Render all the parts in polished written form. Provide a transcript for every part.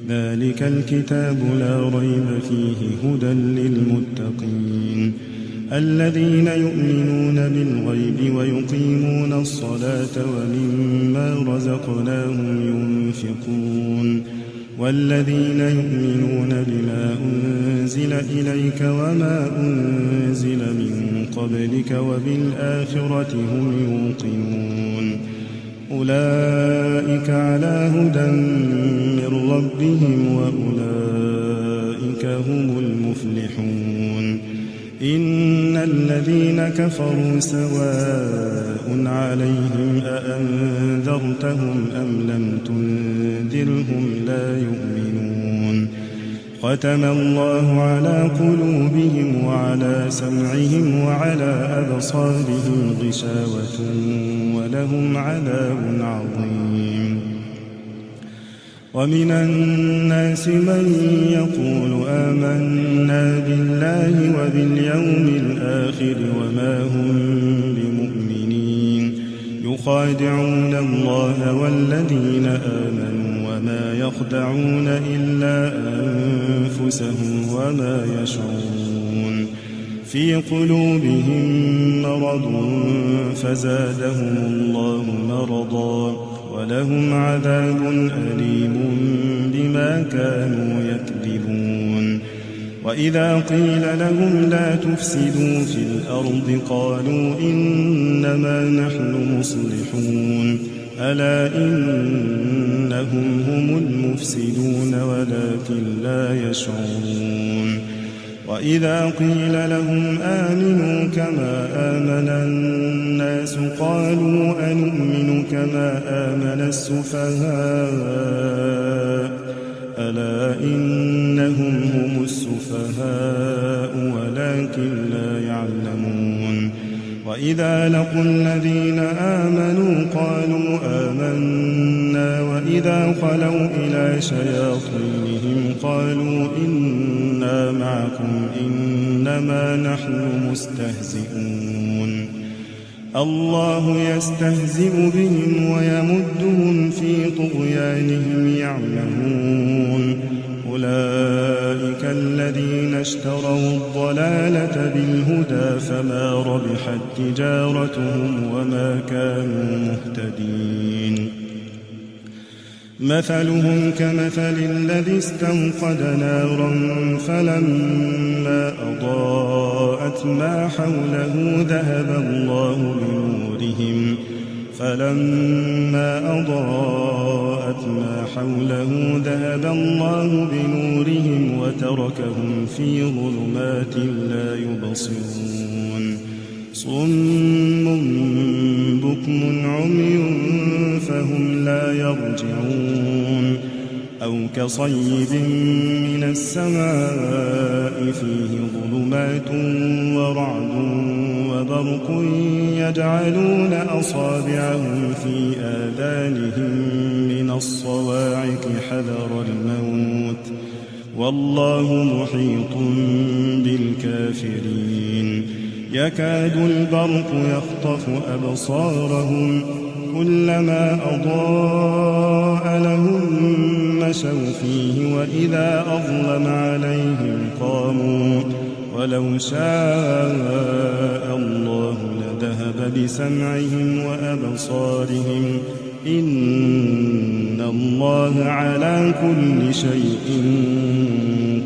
ذلك الكتاب لا ريب فيه هدى للمتقين الذين يؤمنون بالغيب ويقيمون الصلاة ومما رزقناهم ينفقون والذين يؤمنون بما أنزل إليك وما أنزل من قبلك وبالآخرة هم يوقنون أولئك على هدى من ربهم وأولئك هم المفلحون إن الذين كفروا سواء عليهم أأنذرتهم أم لم تنذرهم لا يؤمنون ختم الله على قلوبهم وعلى سمعهم وعلى أبصارهم غشاوة ولهم عذاب عظيم ومن الناس من يقول آمنا بالله وباليوم الآخر وما هم بمؤمنين يخادعون الله والذين آمنوا وما يخدعون إلا أنفسهم وما يشعرون في قلوبهم مرض فزادهم الله مرضا ولهم عذاب أليم بما كانوا يكذبون وإذا قيل لهم لا تفسدوا في الأرض قالوا إنما نحن مصلحون ألا إنهم هم المفسدون ولكن لا يشعرون وإذا قيل لهم آمنوا كما آمن الناس قالوا أنؤمن كما آمن السفهاء ألا إنهم هم السفهاء ولكن لا يعلمون وإذا لقوا الذين آمنوا قالوا آمنا وإذا خلوا إلى شياطينهم قالوا إنا معكم إنما نحن مستهزئون الله يستهزئ بهم ويمدهم في طغيانهم يعمهون أولئك الذين اشتروا الضلالة بالهدى فما ربحت تجارتهم وما كانوا مهتدين مثلهم كمثل الذي استوقد نارا فلما أضاءت ما حوله ذهب الله بنورهم وتركهم في ظلمات لا يبصرون صم بكم عمي فهم لا يرجعون أو كصيب من السماء فيه ظلمات ورعد وبرق يجعلون أصابعهم في آذانهم من الصواعق حذر الموت والله محيط بالكافرين يكاد البرق يخطف أبصارهم كلما أضاء لهم مشوا فيه وإذا أظلم عليهم قاموا ولو شاء الله لذهب بسمعهم وأبصارهم إن الله على كل شيء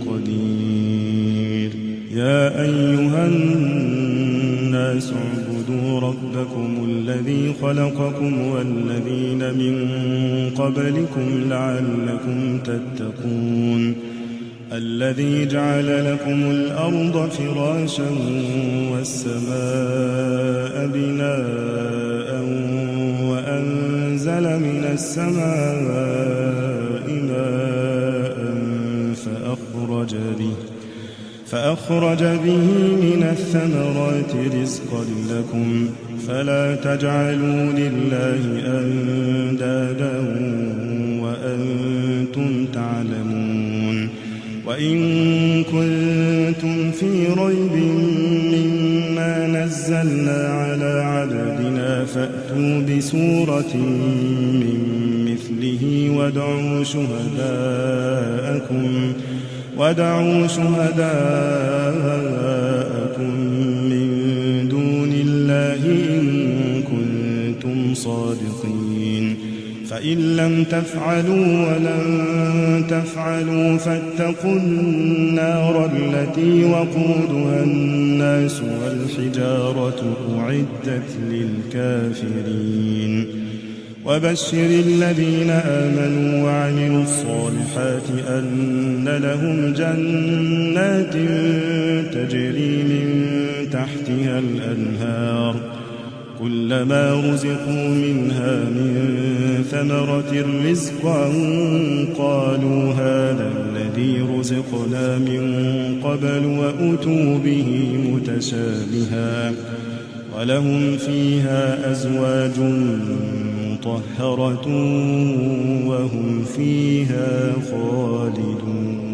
قدير يا أيها الناس اعبدوا ربكم الذي خلقكم والذين من قبلكم لعلكم تتقون الذي جعل لكم الأرض فراشا والسماء بناء وأنزل من السماء ماء فأخرج به من الثمرات رزقا لكم فلا تجعلوا لله أندادا وأنتم تعلمون وإن كنتم في ريب مما نزلنا نزلنا على عبدنا فأتوا بسورة من مثله وادعوا شهداءكم من دون الله إن كنتم صادقين فإن لم تفعلوا ولن تفعلوا فاتقوا النار التي وقودها الناس والحجارة أعدت للكافرين وبشر الذين آمنوا وعملوا الصالحات أن لهم جنات تجري من تحتها الأنهار كلما رزقوا منها من ثمرة رزقا قالوا هذا الذي رزقنا من قبل وأتوا به متشابها ولهم فيها أزواج مطهرة وهم فيها خالدون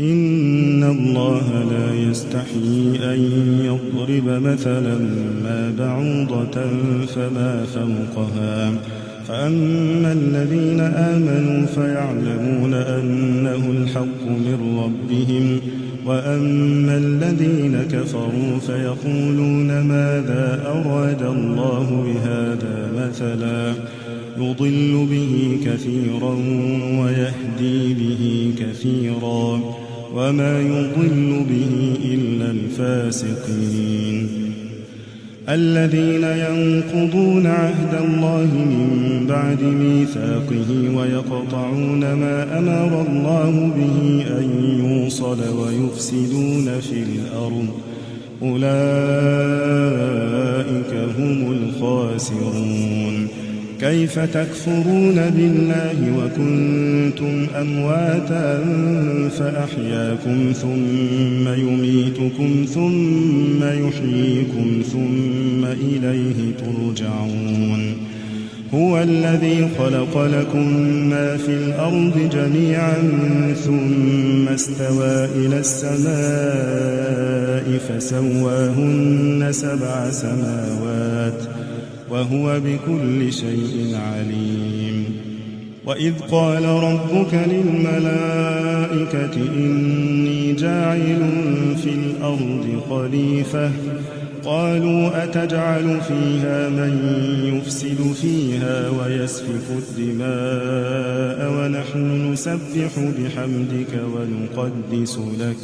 إن الله لا يستحيي أن يضرب مثلا ما بعوضة فما فوقها فأما الذين آمنوا فيعلمون أنه الحق من ربهم وأما الذين كفروا فيقولون ماذا أراد الله بهذا مثلا يضل به كثيرا ويهدي به كثيرا وما يضل به إلا الفاسقين الذين ينقضون عهد الله من بعد ميثاقه ويقطعون ما أمر الله به أن يوصل ويفسدون في الأرض أولئك هم الخاسرون كيف تكفرون بالله وكنتم أمواتا فأحياكم ثم يميتكم ثم يحييكم ثم إليه ترجعون هو الذي خلق لكم ما في الأرض جميعا ثم استوى إلى السماء فسواهن 7 سماوات وهو بكل شيء عليم وإذ قال ربك للملائكة إني جاعل في الأرض خليفة قالوا أتجعل فيها من يفسد فيها ويسفك الدماء ونحن نسبح بحمدك ونقدس لك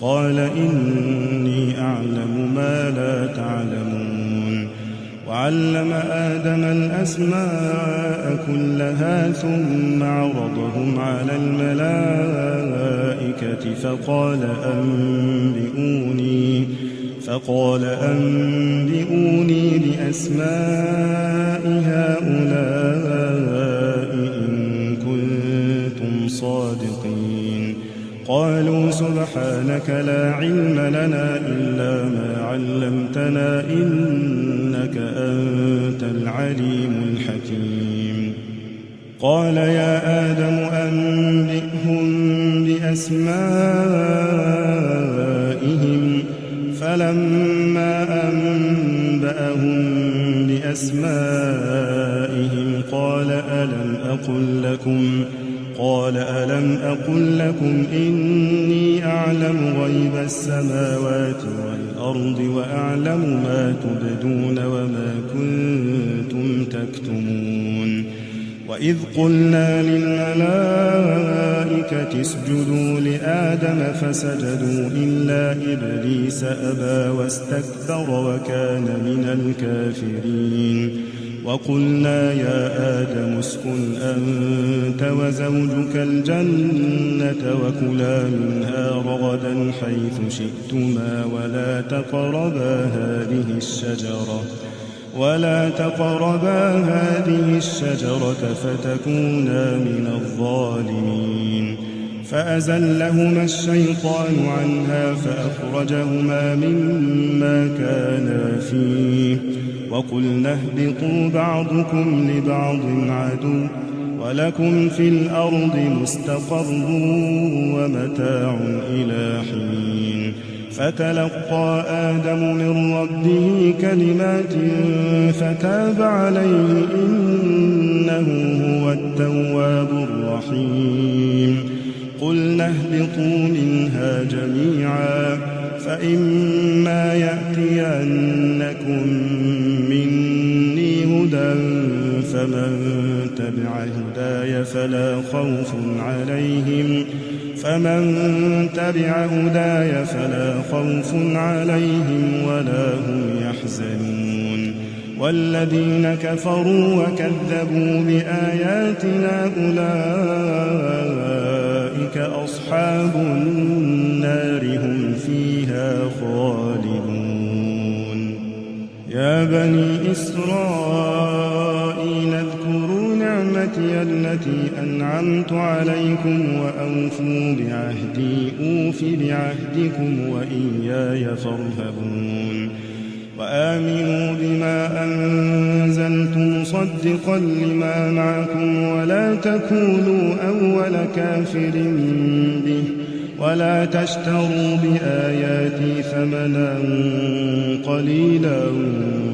قال إني أعلم ما لا تعلمون وعلم آدم الأسماء كلها ثم عرضهم على الملائكة فقال أنبئوني بأسماء هؤلاء إن كنتم صادقين قالوا سبحانك لا علم لنا إلا ما علمتنا إنك أنت العليم الحكيم قال يا آدم أنبئهم بأسمائهم فلما أنبأهم بأسمائهم قال ألم أقل لكم إني أعلم غيب السماوات والأرض وأعلم ما تبدون وما كنتم تكتمون وإذ قلنا للملائكة اسجدوا لآدم فسجدوا إلا إبليس أبى واستكبر وكان من الكافرين وقلنا يا آدم اسكن أنت وزوجك الجنة وكلا منها رغدا حيث شئتما ولا تقربا هذه الشجرة فتكونا من الظالمين فأزلهما الشيطان عنها فأخرجهما مما كانا فيه وقلنا اهبطوا بعضكم لبعض عدو ولكم في الأرض مستقر ومتاع إلى حين فتلقى آدم من ربه كلمات فتاب عليه إنه هو التواب الرحيم قلنا اهبطوا منها جميعا فإما يأتينكم مني هدى فمن تبع هداي فلا خوف عليهم ولا هم يحزنون والذين كفروا وكذبوا بآياتنا أولئك أصحاب النار هم فيها خالدون يا بني إسرائيل اذكروا نعمتي التي أنعمت عليكم وأوفوا بعهدي أوف بعهدكم وإياي فارهبون وآمنوا بما أنزلت مصدقا لما معكم ولا تكونوا أول كافر به ولا تشتروا بآياتي ثمنا قليلا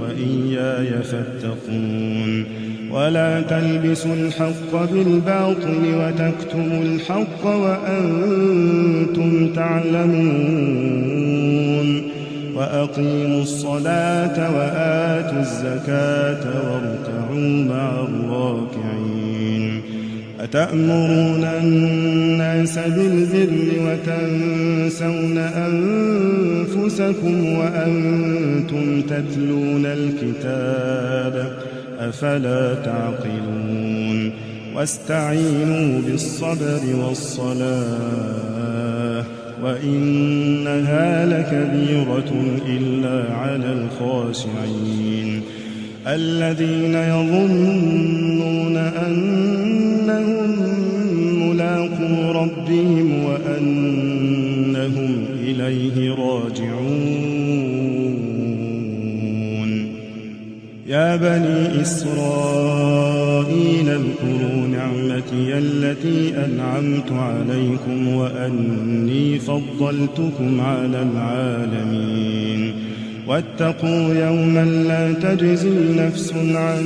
وإياي فاتقون ولا تلبسوا الحق بالباطل وتكتموا الحق وأنتم تعلمون وأقيموا الصلاة وآتوا الزكاة واركعوا مع الراكعين أتأمرون الناس بالبر وتنسون أنفسكم وأنتم تتلون الكتاب أفلا تعقلون واستعينوا بالصبر والصلاة وإنها لكبيرة إلا على الخاشعين الذين يظنون أنهم ملاقو ربهم وأنهم إليه راجعون يا بني إسرائيل اذكروا نعمتي التي أنعمت عليكم وأني فضلتكم على العالمين واتقوا يوما لا تجزي نفس عن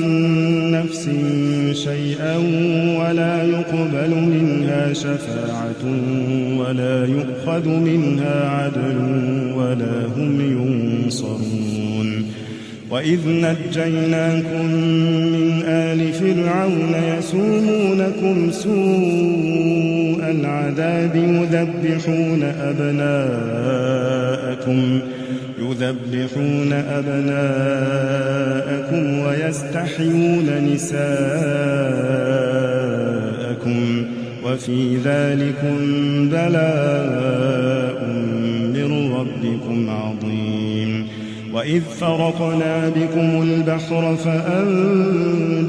نفس شيئا ولا يقبل منها شفاعة ولا يؤخذ منها عدل ولا هم ينصرون وإذ نجيناكم من آل فرعون يسومونكم سوء العذاب يذبحون أبناءكم ويستحيون نساءكم وفي ذلكم بلاء من ربكم عظيم وإذ فرقنا بكم البحر فأنجيناكم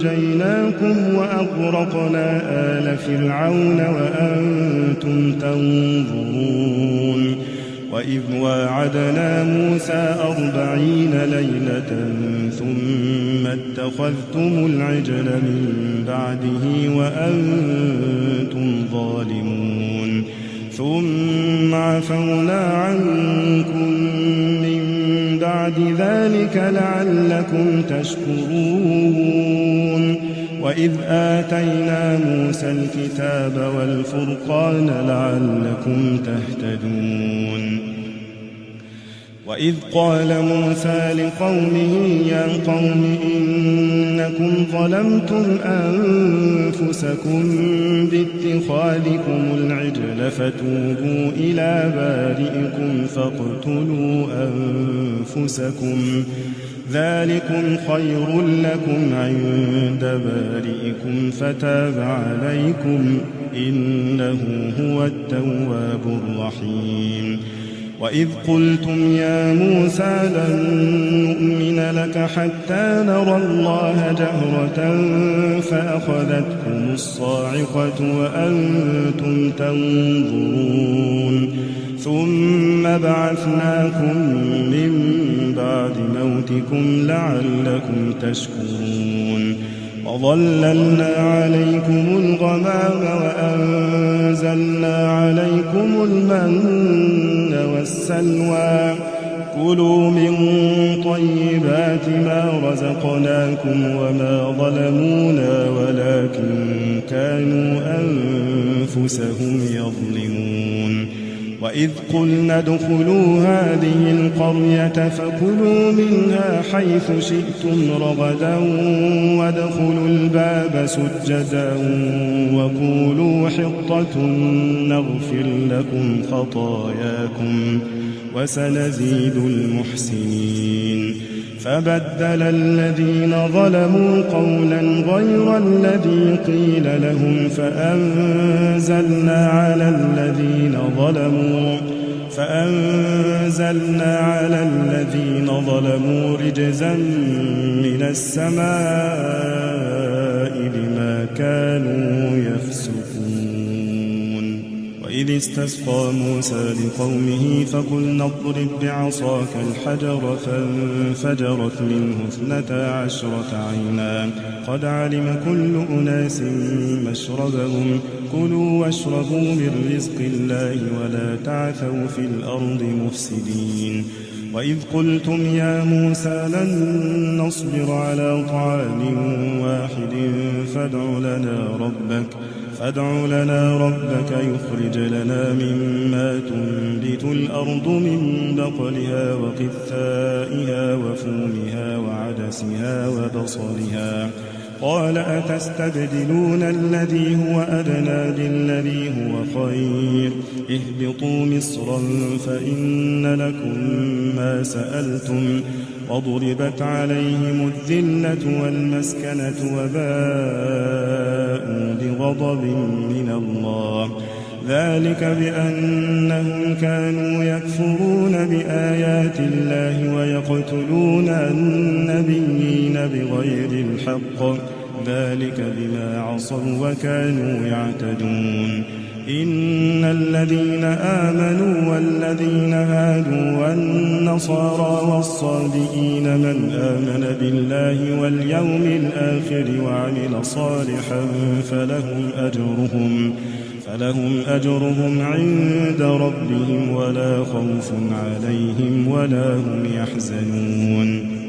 وأغرقنا آل فرعون وأنتم تنظرون وإذ واعدنا موسى 40 ليلة ثم اتخذتم العجل من بعده وأنتم ظالمون ثم عفونا عنكم من بعد ذلك لعلكم تشكرون وإذ آتينا موسى الكتاب والفرقان لعلكم تهتدون وإذ قال موسى لقومه يا قوم إنكم ظلمتم أنفسكم باتخاذكم العجل فتوبوا إلى بارئكم فاقتلوا أنفسكم ذلكم خير لكم عند بارئكم فتاب عليكم إنه هو التواب الرحيم وإذ قلتم يا موسى لن نؤمن لك حتى نرى الله جهرة فأخذتكم الصاعقة وأنتم تنظرون ثم بعثناكم من بعد موتكم لعلكم تشكرون وظللنا عليكم الغمام وأنزلنا عليكم المن والسلوى كلوا من طيبات ما رزقناكم وما ظلمونا ولكن كانوا أنفسهم يظلمون وإذ قلنا ادخلوا هذه القرية فكلوا منها حيث شئتم رغدا وادخلوا الباب سجدا وقولوا حطة نغفر لكم خطاياكم وسنزيد المحسنين فبدل الذين ظلموا قولا غير الذي قيل لهم فأنزلنا على الذين ظلموا رجزا من السماء بما كانوا يفسقون وإذ استسقى موسى لقومه فقلنا اضرب بعصاك الحجر فانفجرت منه 12 عينا قد علم كل أناس مشربهم كلوا واشربوا من رزق الله ولا تعثوا في الأرض مفسدين وإذ قلتم يا موسى لن نصبر على طعام واحد فادع لنا ربك يخرج لنا مما تنبت الأرض من بقلها وقثائها وفومها وعدسها وبصلها قال أتستبدلون الذي هو أدنى بالذي هو خير اهبطوا مصرا فإن لكم ما سألتم وضربت عليهم الذلة والمسكنة وباءوا بغضب من الله ذلك بأنهم كانوا يكفرون بآيات الله ويقتلون النبيين بغير الحق ذلك بما عصوا وكانوا يعتدون إن الذين آمنوا والذين هادوا والنصارى والصابئين من آمن بالله واليوم الآخر وعمل صالحا فلهم أجرهم عند ربهم ولا خوف عليهم ولا هم يحزنون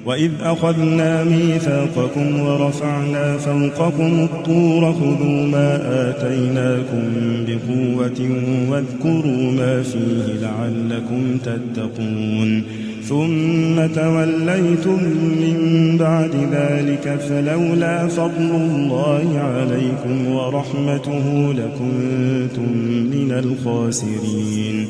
وإذ أخذنا ميثاقكم ورفعنا فوقكم الطور خذوا ما آتيناكم بقوة واذكروا ما فيه لعلكم تتقون ثم توليتم من بعد ذلك فلولا فضل الله عليكم ورحمته لكنتم من الخاسرين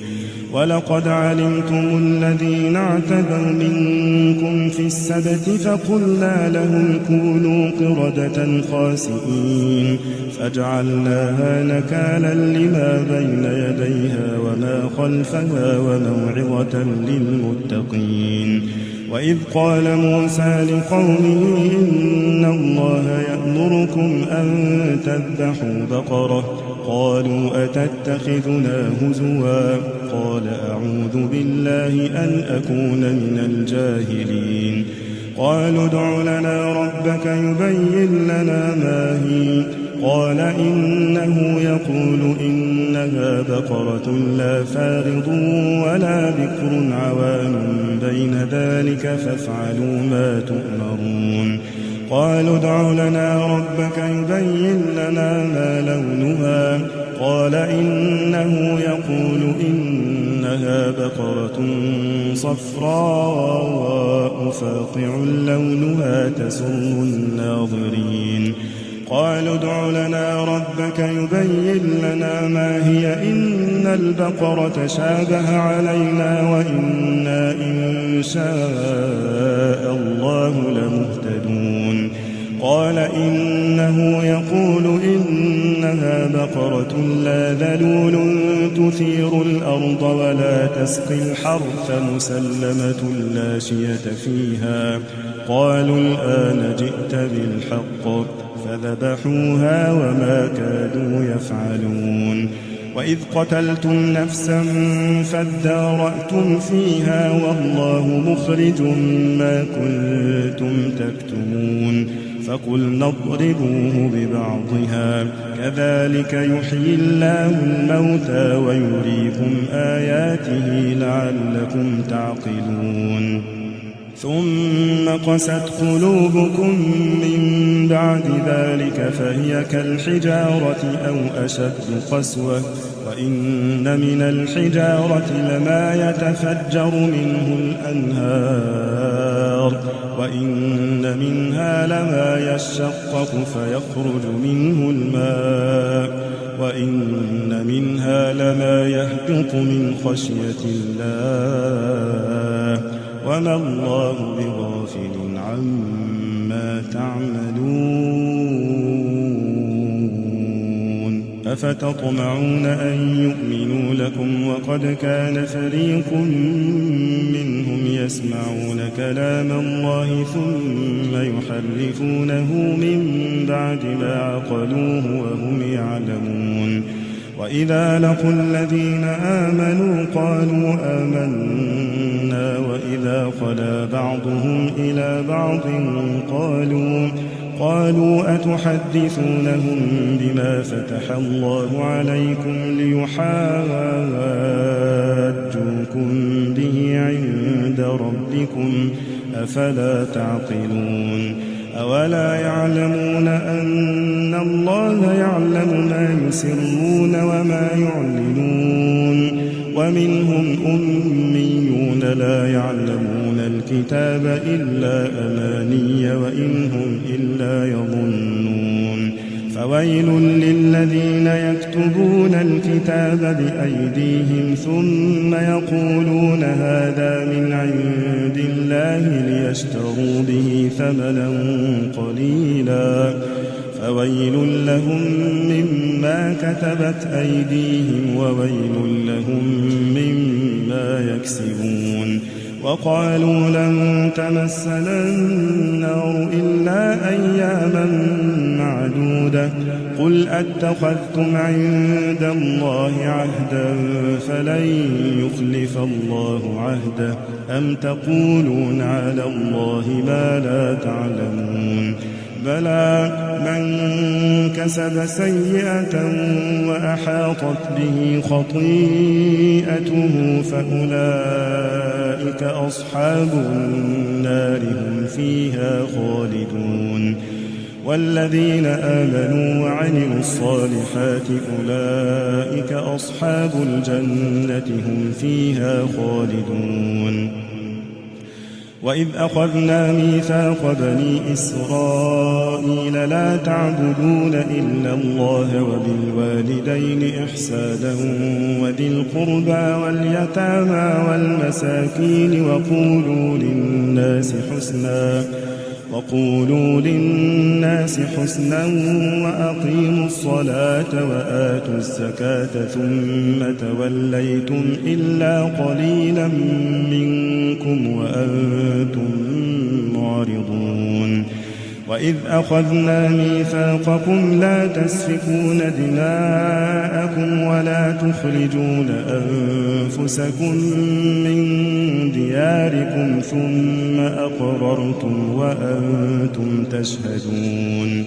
ولقد علمتم الذين اعتدوا منكم في السبت فقلنا لهم كونوا قردة خاسئين فجعلناها نكالا لما بين يديها وما خلفها وموعظة للمتقين وإذ قال موسى لقومه إن الله يأمركم أن تذبحوا بقرة قالوا أتتخذنا هزوا قال أعوذ بالله أن أكون من الجاهلين قالوا ادع لنا ربك يبين لنا ما هي قال إنه يقول إنها بقرة لا فارض ولا بكر عوان بين ذلك فافعلوا ما تؤمرون قالوا ادع لنا ربك يبين لنا ما لونها قال إنه يقول إنها بقرة صفراء فاقع لونها تسر الناظرين قالوا ادع لنا ربك يبين لنا ما هي إن البقرة شابه علينا وإنا إن شاء الله لمهتدون قال إنه يقول إنها بقرة لا ذلول تثير الأرض ولا تسقي الحرث مسلمة لا شية فيها قالوا الآن جئت بالحق فذبحوها وما كادوا يفعلون وإذ قتلتم نفسا فادارأتم فيها والله مخرج ما كنتم تكتمون فقلنا اضربوه ببعضها كذلك يحيي الله الموتى ويريكم آياته لعلكم تعقلون ثم قست قلوبكم من بعد ذلك فهي كالحجارة أو أشد قسوة وإن من الحجارة لما يتفجر منه الأنهار وإن منها لما يشقق فيخرج منه الماء وإن منها لما يهبط من خشية الله وما الله بغافل عما تعملون أفتطمعون أن يؤمنوا لكم وقد كان فريق منهم يسمعون كلام الله ثم يحرفونه من بعد ما عقلوه وهم يعلمون وإذا لقوا الذين آمنوا قالوا آمنا وإذا خلا بعضهم إلى بعض قالوا أتحدثونهم بما فتح الله عليكم ليحاجوكم به عند ربكم أفلا تعقلون أولا يعلمون أن الله يعلم ما يسرون وما يعلنون ومنهم أميون لا يعلمون الكتاب إلا أماني وإن هم إلا يظنون فويل للذين يكتبون الكتاب بأيديهم ثم يقولون هذا من عند الله ليشتروا به ثمنا قليلا فويل لهم مما كتبت أيديهم وويل لهم مما يكسبون وقالوا لن تمسنا النار إلا أياما معدودة قل أتخذتم عند الله عهدا فلن يخلف الله عهده أم تقولون على الله ما لا تعلمون بلى من كسب سيئة وأحاطت به خطيئته فأولئك أصحاب النار هم فيها خالدون والذين آمنوا وعملوا الصالحات أولئك أصحاب الجنة هم فيها خالدون وإذ أخذنا ميثاق بني إسرائيل لا تعبدون إلا الله وبالوالدين إحسانا وذي القربى واليتامى والمساكين وقولوا للناس حسنا وأقيموا الصلاة وآتوا الزكاة ثم توليتم إلا قليلا منكم وأنتم معرضون وإذ أخذنا ميثاقكم لا تسفكون دماءكم ولا تخرجون أنفسكم من دياركم ثم أقررتم وأنتم تشهدون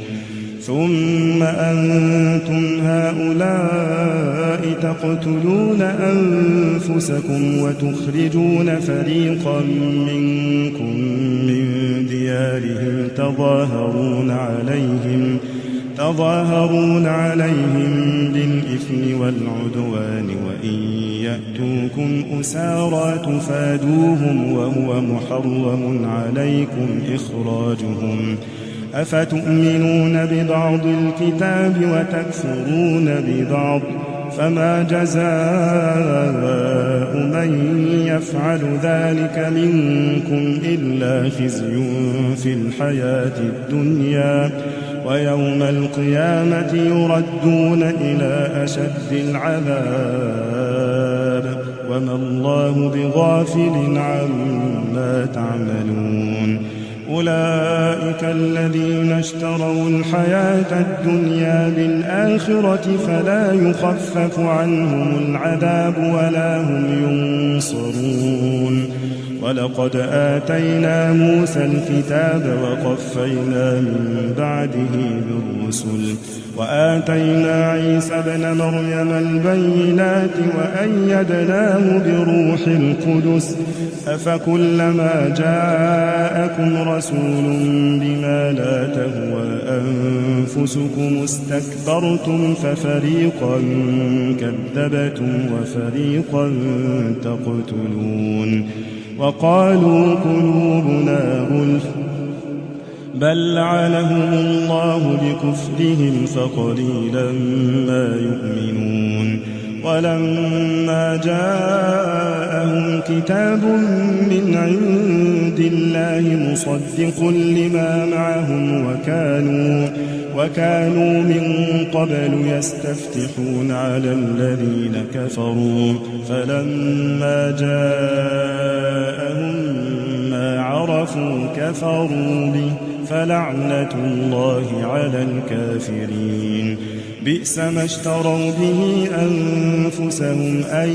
ثم أنتم هؤلاء تقتلون أنفسكم وتخرجون فريقا منكم من ديارهم تظاهرون عليهم بالإثم والعدوان وإن يأتوكم أسارى تفادوهم وهو محرم عليكم إخراجهم أفتؤمنون ببعض الكتاب وتكفرون ببعض فما جزاء من يفعل ذلك منكم إلا خزي في الحياة الدنيا ويوم القيامة يردون إلى أشد العذاب وما الله بغافل عما تعملون أولئك الذين اشتروا الحياة الدنيا بالآخرة فلا يخفف عنهم العذاب ولا هم ينصرون ولقد آتينا موسى الكتاب وقفينا من بعده بالرسل وآتينا عيسى ابن مريم البينات وأيدناه بروح القدس أفكلما جاءكم رسول بما لا تهوى أنفسكم استكبرتم ففريقا كذبتم وفريقا تقتلون وقالوا قلوبنا غلف بل لعنهم الله بكفرهم فقليلا ما يؤمنون ولما جاءهم كتاب من عند الله مصدق لما معهم وكانوا من قبل يستفتحون على الذين كفروا فلما جاءهم ما عرفوا كفروا به فلعنة الله على الكافرين بئس ما اشتروا به أنفسهم أن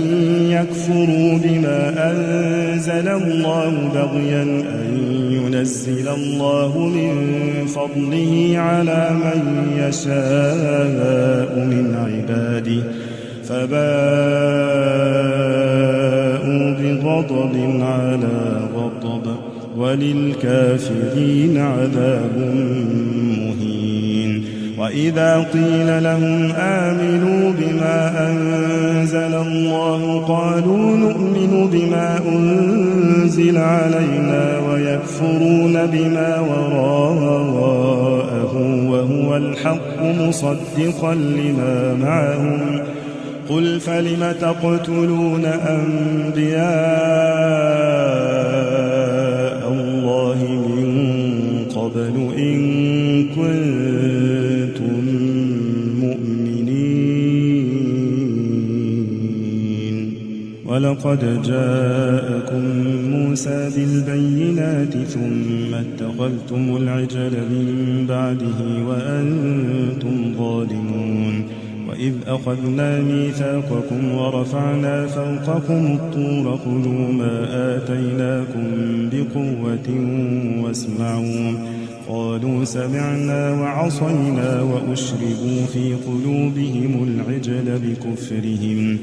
يكفروا بما أنزل الله بغيا أن ينزل الله من فضله على من يشاء من عباده فباءوا بغضب على غضب وللكافرين عذاب مهين وإذا قيل لهم آمنوا بما أنزل الله قالوا نؤمن بما أنزل علينا ويكفرون بما وراءه وهو الحق مصدقا لما معهم قل فلم تقتلون أنبياء الله من قبل إن كنتم مؤمنين ولقد جاءكم موسى بالبينات ثم اتخذتم العجل من بعده وأنتم ظالمون وإذ أخذنا ميثاقكم ورفعنا فوقكم الطور خذوا ما آتيناكم بقوة واسمعوا قالوا سمعنا وعصينا وأشربوا في قلوبهم العجل بكفرهم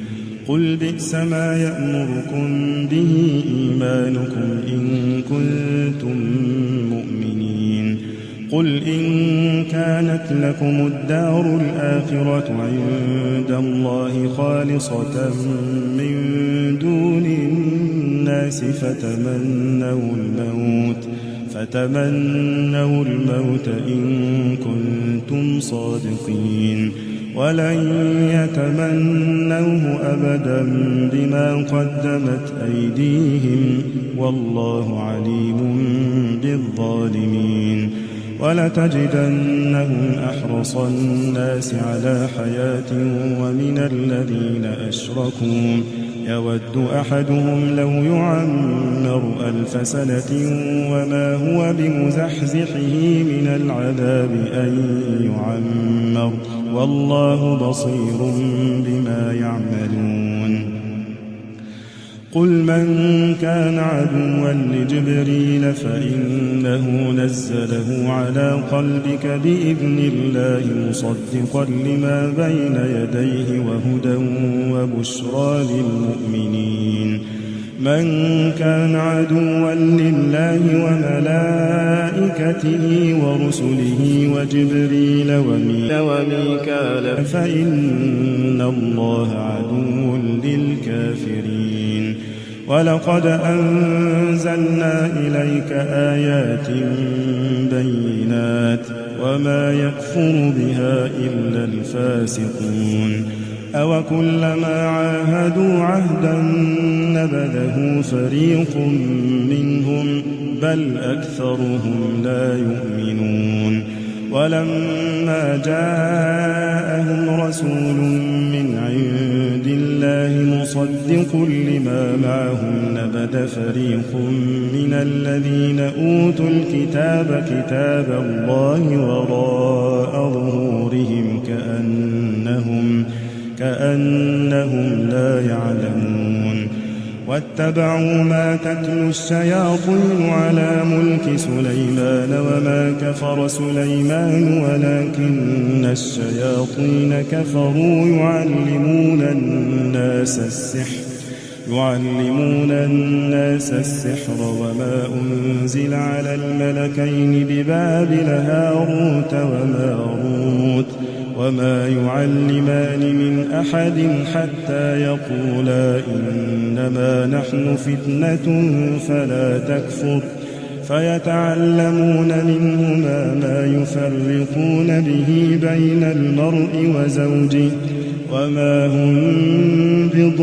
قل بئس ما يأمركم به إيمانكم إن كنتم مؤمنين قل إن كانت لكم الدار الآخرة عند الله خالصة من دون الناس فتمنوا الموت إن كنتم صادقين ولن يتمنوه أبدا بما قدمت أيديهم والله عليم بالظالمين ولتجدنهم أحرص الناس على حياة ومن الذين أشركوا يود أحدهم لو يعمر 1000 سنة وما هو بمزحزحه من العذاب أن يعمر والله بصير بما يعملون قل من كان عدوا لجبريل فإنه نزله على قلبك بإذن الله مصدقا لما بين يديه وهدى وبشرى للمؤمنين من كان عدوا لله وملائكته ورسله وجبريل وميكال فإن الله عدو للكافرين ولقد أنزلنا إليك آيات بينات وما يكفر بها إلا الفاسقون أوكلما عاهدوا عهدا نبذه فريق منهم بل أكثرهم لا يؤمنون ولما جاءهم رسول من عند الله مصدق لما معهم نبذ فريق من الذين أوتوا الكتاب كتاب الله وراء ظهورهم كأنهم لا يعلمون واتبعوا ما تتلو الشياطين على ملك سليمان وما كفر سليمان ولكن الشياطين كفروا يعلمون الناس السحر وما أنزل على الملكين ببابل هاروت وماروت وما يعلمان من أحد حتى يقولا إنما نحن فتنة فلا تكفر فيتعلمون منهما ما يفرقون به بين المرء وزوجه وما هم بضارين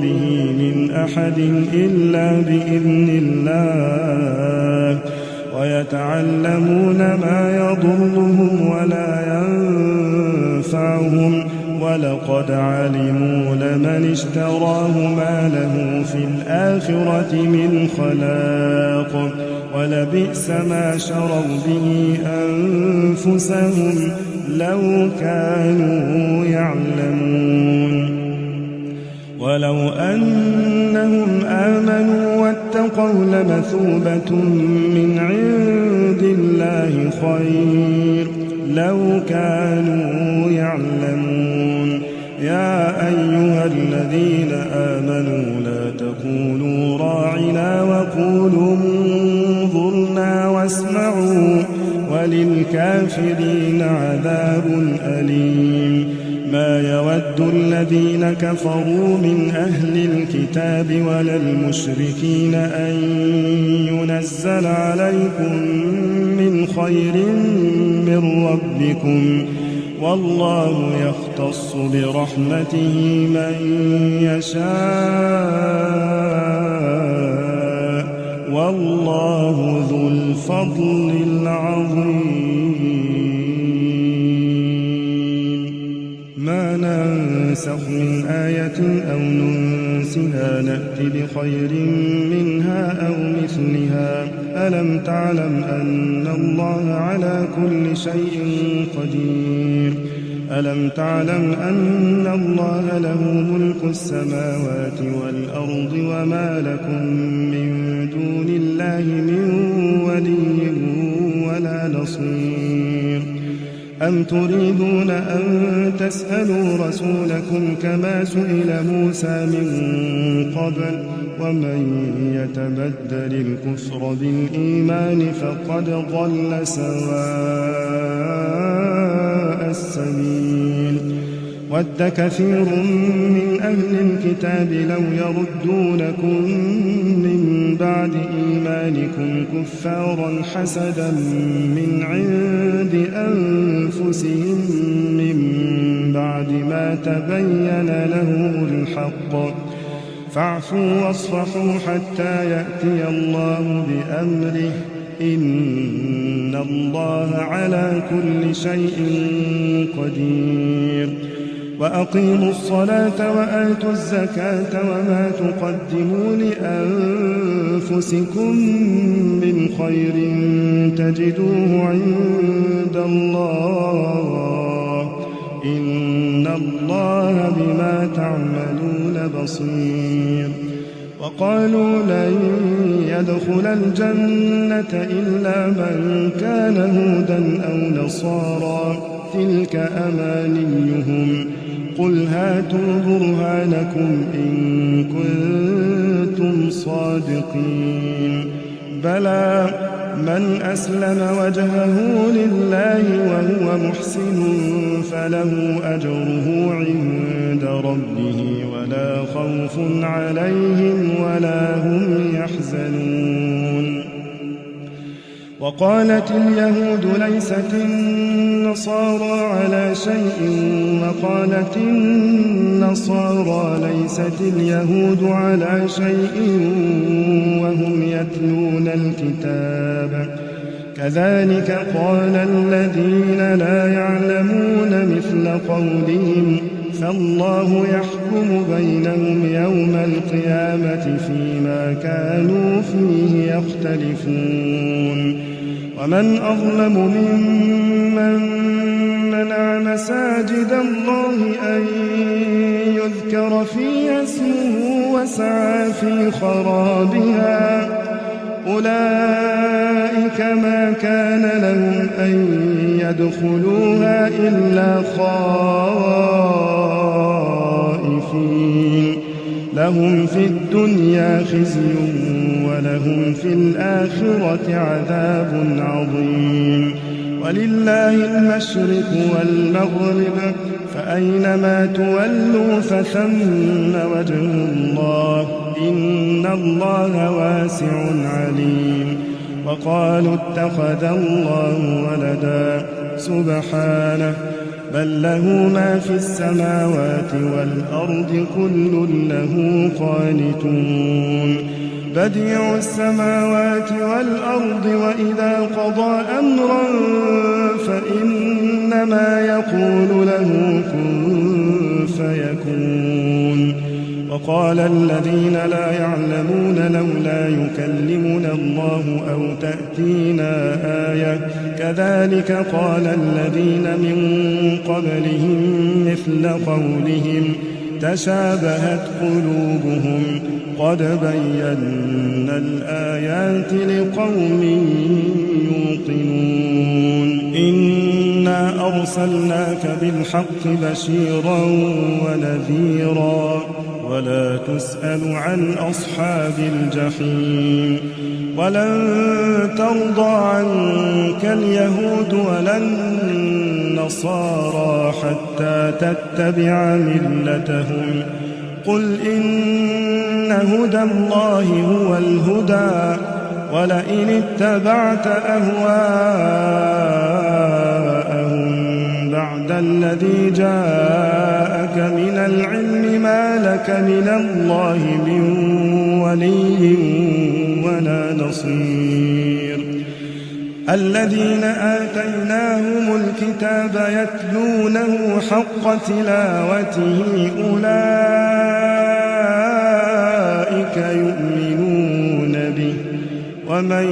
به من أحد إلا بإذن الله ويتعلمون ما يضرهم ولا ينفعهم ولقد علموا لمن اشتراه ما له في الآخرة من خلاق ولبئس ما شروا به أنفسهم لو كانوا يعلمون ولو أنهم آمنوا واتقوا لمثوبة من عند الله خير لو كانوا يعلمون يا أيها الذين آمنوا لا تقولوا راعنا وقولوا انظرنا واسمعوا وللكافرين عذاب أليم ما يود الذين كفروا من أهل الكتاب ولا المشركين أن ينزل عليكم من خير من ربكم والله يختص برحمته من يشاء والله ذو الفضل العظيم ما ننسخ من آية أو ننسها نأتي بخير منها أو مثلها ألم تعلم أن الله على كل شيء قدير ألم تعلم أن الله له ملك السماوات والأرض وما لكم من دون الله من ولي ولا نصير أم تريدون أن تسألوا رسولكم كما سئل موسى من قبل ومن يتبدل الكفر بالإيمان فقد ضل سواء السبيل ود كثير من أهل الكتاب لو يردونكم من بعد إيمانكم كفارا حسدا من عند أنفسهم من بعد ما تبين لهم الحق فاعفوا واصفحوا حتى يأتي الله بأمره إن الله على كل شيء قدير وأقيموا الصلاة وآتوا الزكاة وما تقدموا لأنفسكم من خير تجدوه عند الله إن الله بما تعملون بصير وقالوا لن يدخل الجنة إلا من كان هودا أو نصارى تلك أمانيهم قل هاتوا برهانكم إن كنتم صادقين بلى من أسلم وجهه لله وهو محسن فله أجره عند ربه ولا خوف عليهم ولا هم يحزنون وقالت اليهود ليست النصارى على شيء وقالت النصارى ليست اليهود على شيء وهم يتلون الكتاب كذلك قال الذين لا يعلمون مثل قولهم فالله يحكم بينهم يوم القيامة فيما كانوا فيه يختلفون ومن أظلم ممن منع مساجد الله أن يذكر فيها اسمه وسعى في خرابها أولئك ما كان لهم أن يدخلوها إلا خائفين لهم في الدنيا خزي ولهم في الآخرة عذاب عظيم ولله المشرق والمغرب فأينما تولوا فثم وجه الله إن الله واسع عليم وقالوا اتخذ الله ولدا سبحانه بل له ما في السماوات والأرض كل له قانتون بديع السماوات والأرض وإذا قضى أمرا فإنما يقول له كن فيكون وقال الذين لا يعلمون لولا يكلمنا الله أو تأتينا آية كذلك قال الذين من قبلهم مثل قولهم تشابهت قلوبهم قد بينا الآيات لقوم يوقنون إنا أرسلناك بالحق بشيرا ونذيرا ولا تسأل عن أصحاب الجحيم ولن ترضى عنك اليهود ولا النصارى حتى تتبع ملتهم قل إن هدى الله هو الهدى ولئن اتبعت أهواءهم بعد الذي جاءك من العلم ما لك من الله من ولي ولا نصير الذين آتيناهم الكتاب يتلونه حق تلاوته أولئك يؤمنون به ومن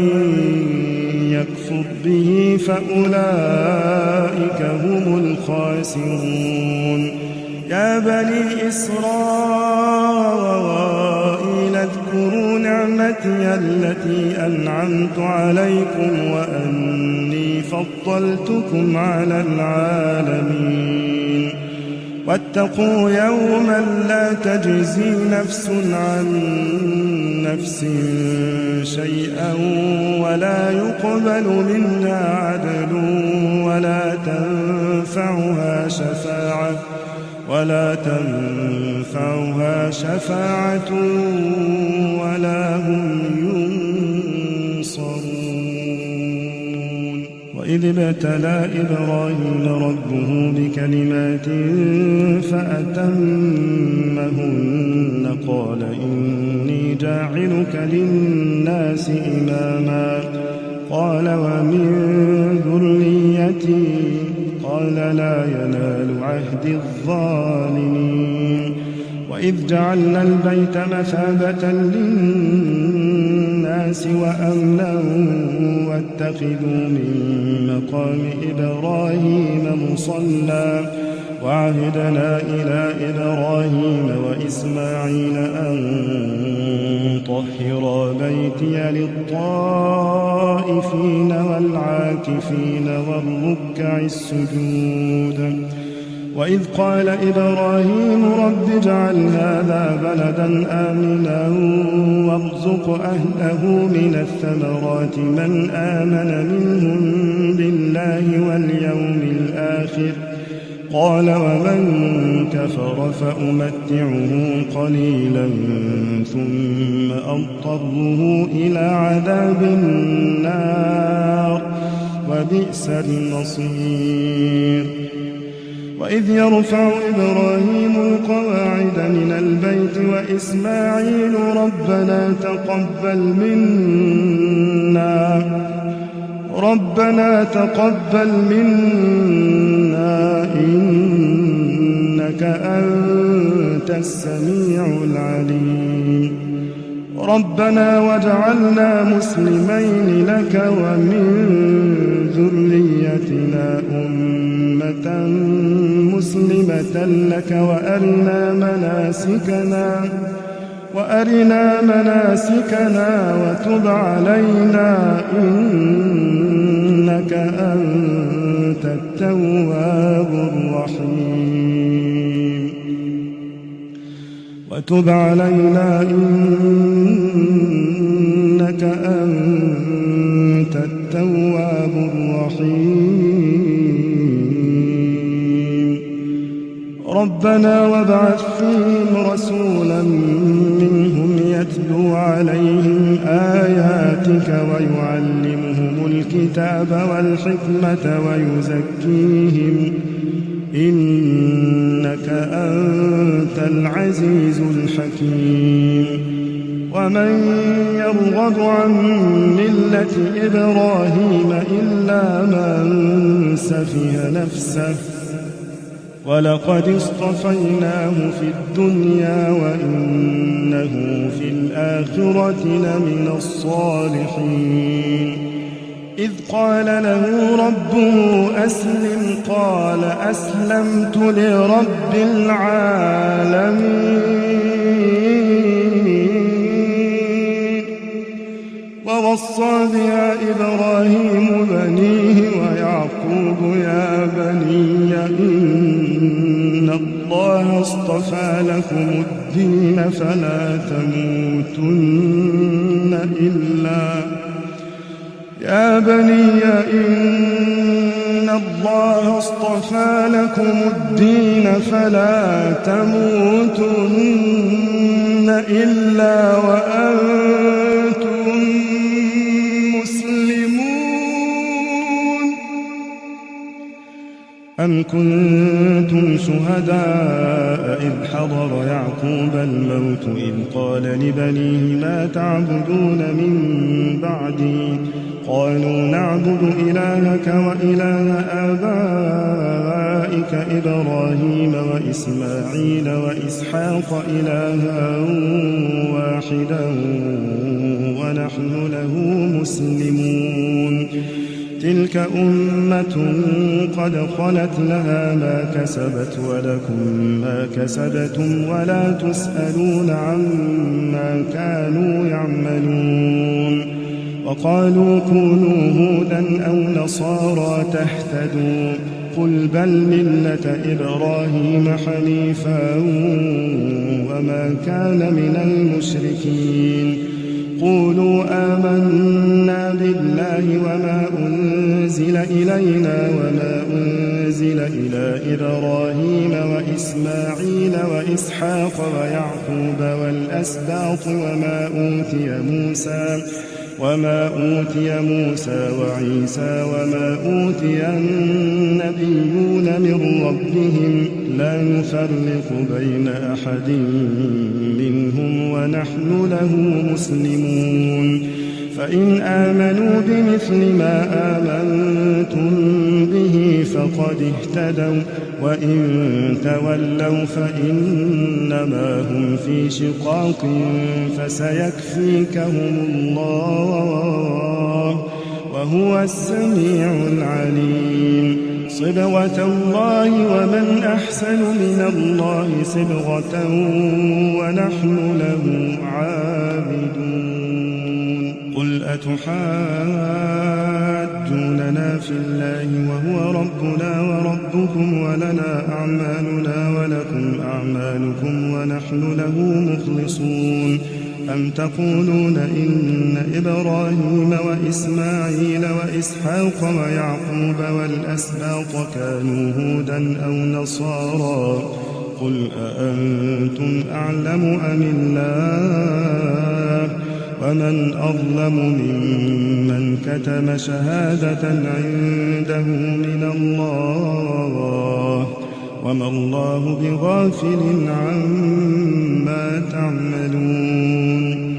يكفر به فأولئك هم الخاسرون يا بني إسرائيل اذكروا نعمتي التي أنعمت عليكم وأني فضلتكم على العالمين واتقوا يوما لا تجزي نفس عن نفس شيئا ولا يقبل منها عدل ولا تنفعها شفاعة ولا هم ينصرون وإذ ابتلى إبراهيم ربه بكلمات فأتمهن قال إني جاعلك للناس إماما قال ومن ذريتي قال لا ينال عهد الظالمين وإذ جعلنا البيت مثابة للناس وأمنا واتخذوا من مقام إبراهيم مصلى وعهدنا إلى إبراهيم وإسماعيل أن طهرا بيتي للطائفين والعاكفين والركع السجود وإذ قال إبراهيم رب اجعل هذا بلدا آمنا وارزق أهله من الثمرات من آمن منهم بالله واليوم الآخر قال ومن كفر فأمتعه قليلا ثم أضطره إلى عذاب النار وبئس المصير وإذ يرفع إبراهيم القواعد من البيت وإسماعيل ربنا تقبل منا إنك أنت السميع العليم ربنا واجعلنا مسلمين لك ومن ذريتنا أمة مسلمة لك وأرنا مناسكنا وتب علينا إنك أنت التواب الرحيم وتب علينا إنك أنت التواب الرحيم ربنا وابعث فيهم رسولا منهم يتلو عليهم آياتك ويعلمهم الكتاب والحكمة ويزكيهم إنك أنت العزيز الحكيم ومن يرغب عن ملة إبراهيم إلا من سفه نفسه ولقد اصطفيناه في الدنيا وإنه في الآخرة لمن الصالحين إذ قال له ربه أسلم قال أسلمت لرب العالمين ووصى بها إبراهيم بنيه ويعقوب يا بني إن الله اصطفى لكم الدين فلا تموتن إلا يا بني إن الله اصطفى لكم الدين فلا تموتن إلا وأنتم مسلمون أم كنتم شهداء إذ حضر يعقوب الموت إذ قال لبنيه ما تعبدون من بعدي قالوا نعبد إلهك وإله آبائك إبراهيم وإسماعيل وإسحاق إلها واحدا ونحن له مسلمون تلك أمة قد خلت لها ما كسبت ولكم ما كسبتم ولا تسألون عما كانوا يعملون وقالوا كونوا هودا أو نصارى تهتدوا قل بل ملة إبراهيم حنيفا وما كان من المشركين قولوا آمنا بالله وما أنزل إلينا وما أنزل إلى إبراهيم وإسماعيل وإسحاق ويعقوب والأسباط وما أوتي موسى وعيسى وما أوتي النبيون من ربهم لا نفرق بين أحد منهم ونحن له مسلمون فإن آمنوا بمثل ما آمنتم به فقد اهتدوا وإن تولوا فإنما هم في شقاق فسيكفيكهم الله وهو السميع العليم صبغة الله ومن أحسن من الله صبغة ونحن له عابدون قل أتحاجوننا في الله وهو ربنا وربكم ولنا أعمالنا ولكم أعمالكم ونحن له مخلصون أم تقولون إن إبراهيم وإسماعيل وإسحاق ويعقوب والأسباط كانوا هودا أو نصارى قل أأنتم أعلم أم الله ومن أظلم ممن كتم شهادة عنده من الله وما الله بغافل عما تعملون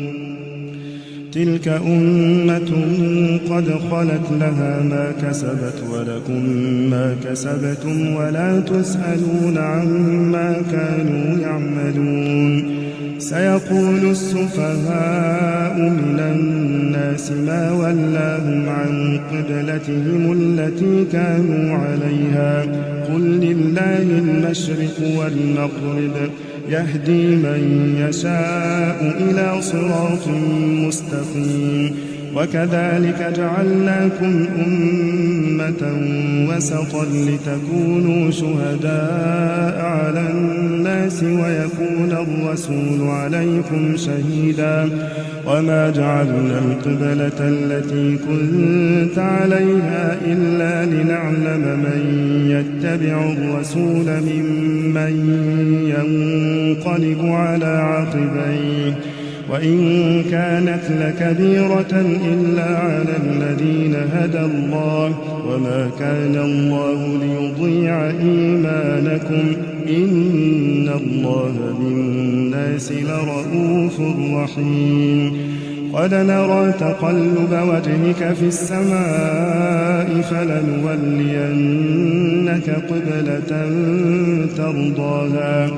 تلك أمة قد خلت لها ما كسبت ولكم ما كسبتم ولا تسألون عما كانوا يعملون سيقول السفهاء من الناس ما ولاهم عن قبلتهم التي كانوا عليها قل لله المشرق والمغرب يهدي من يشاء إلى صراط مستقيم وكذلك جعلناكم أمة وسطا لتكونوا شهداء على الناس ويكون الرسول عليكم شهيدا وما جعلنا القبلة التي كنت عليها إلا لنعلم من يتبع الرسول ممن ينقلب على عقبيه وإن كانت لكبيرة إلا على الذين هدى الله وما كان الله ليضيع إيمانكم إن الله بالناس لرؤوف رحيم قد نرى تقلب وجهك في السماء فلنولينك قبلة ترضاها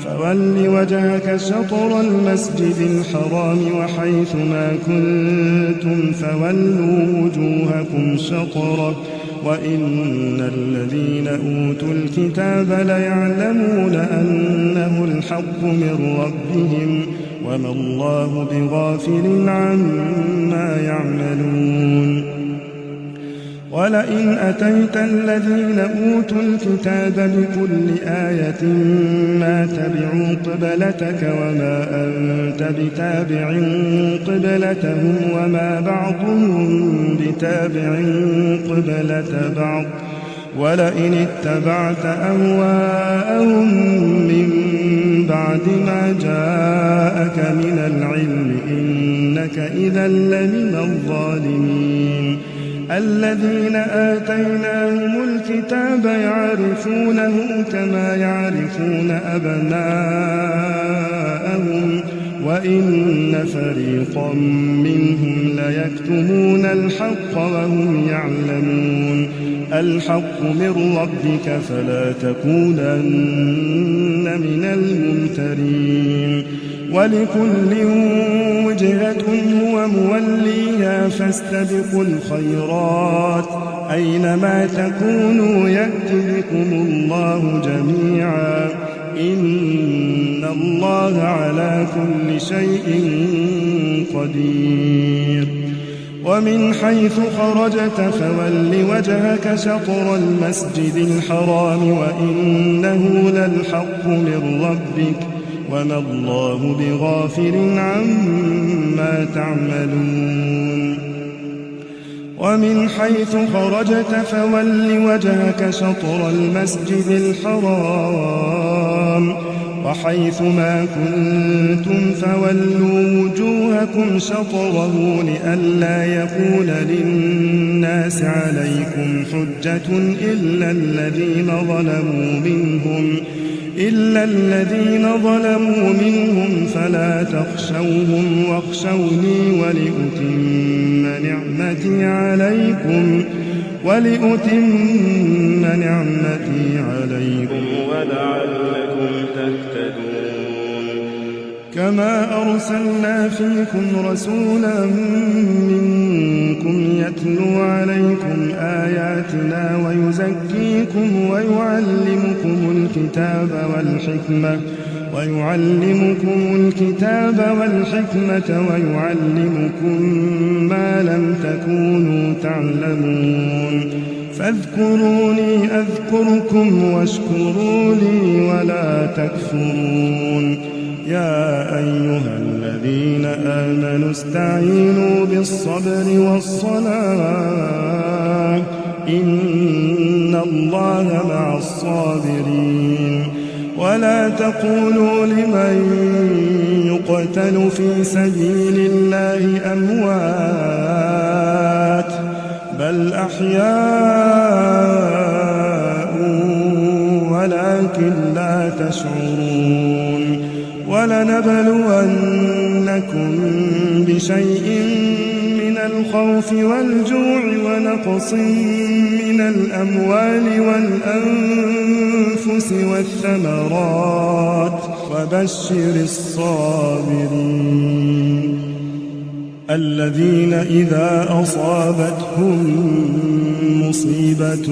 فول وجهك شطر المسجد الحرام وحيث ما كنتم فولوا وجوهكم شطره وإن الذين أوتوا الكتاب ليعلمون أنه الحق من ربهم وما الله بغافل عما يعملون ولئن أتيت الذين أوتوا الكتاب بكل آية ما تبعوا قبلتك وما أنت بتابع قبلتهم وما بعضهم بتابع قبلة بعض ولئن اتبعت أهواءهم من بعد ما جاءك من العلم إنك إذا لمن الظالمين الذين آتيناهم الكتاب يعرفونه كما يعرفون أبناءهم وإن فريقا منهم ليكتمون الحق وهم يعلمون الحق من ربك فلا تكونن من الممترين ولكل وجهة هو موليها فاستبقوا الخيرات أينما تكونوا يأت بكم الله جميعا إن الله على كل شيء قدير ومن حيث خرجت فول وجهك شطر المسجد الحرام وإنه للحق من ربك وما الله بغافل عما تعملون ومن حيث خرجت فول وجهك شطر المسجد الحرام وحيث ما كنتم فولوا وجوهكم شطره لئلا يكون للناس عليكم حجة إلا الذين ظلموا منهم فلا تخشوهم واخشوني ولأتم نعمتي عليكم ولعلكم تهتدون كما أرسلنا فيكم رسولا منكم يتلو عليكم آياتنا ويزكيكم ويعلمكم الكتاب والحكمة ويعلمكم ما لم تكونوا تعلمون فاذكروني أذكركم واشكروا لي ولا تكفرون يا أيها الذين آمنوا استعينوا بالصبر والصلاة إن الله مع الصابرين ولا تقولوا لمن يقتل في سبيل الله أموات بل أحياء ولكن لا تشعرون ولنبلونكم بشيء من الخوف والجوع ونقص من الأموال والأنفس والثمرات وبشر الصابرين الذين إذا أصابتهم مصيبة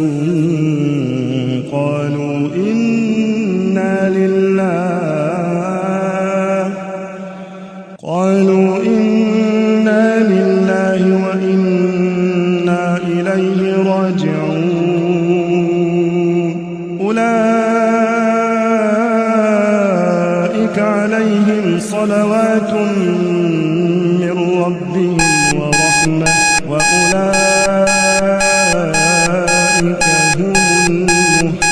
قالوا إنا لله وإنا إليه راجعون أولئك عليهم صلوات من ربهم ورحمة وأولئك هم المهتدون.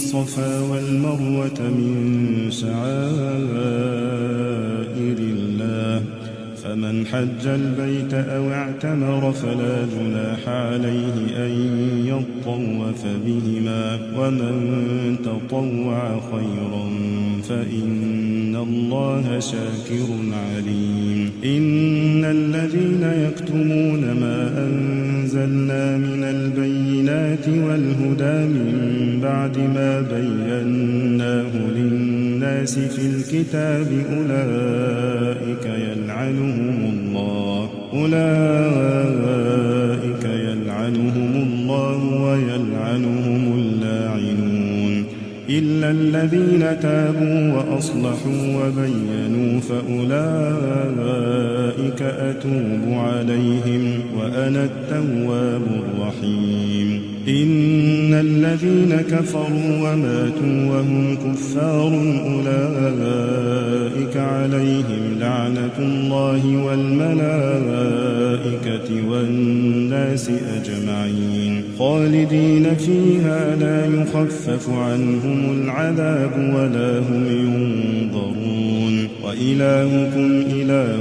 الصفا والمروة من شعائر الله فمن حج البيت أو اعتمر فلا جناح عليه أن يطوف بهما ومن تطوع خيرا فإن الله شاكر عليم إن الذين يكتمون ما أنزلنا من البينات والهدى من بعد ما بيناه للناس في الكتاب أولئك يلعنهم الله ويلعنهم اللاعنون إلا الذين تابوا وأصلحوا وبينوا فأولئك أتوب عليهم وأنا التواب الرحيم إن الذين كفروا وماتوا وهم كفار أولئك عليهم لعنة الله والملائكة والناس أجمعين خالدين فيها لا يخفف عنهم العذاب ولا هم ينظرون وإلهكم إله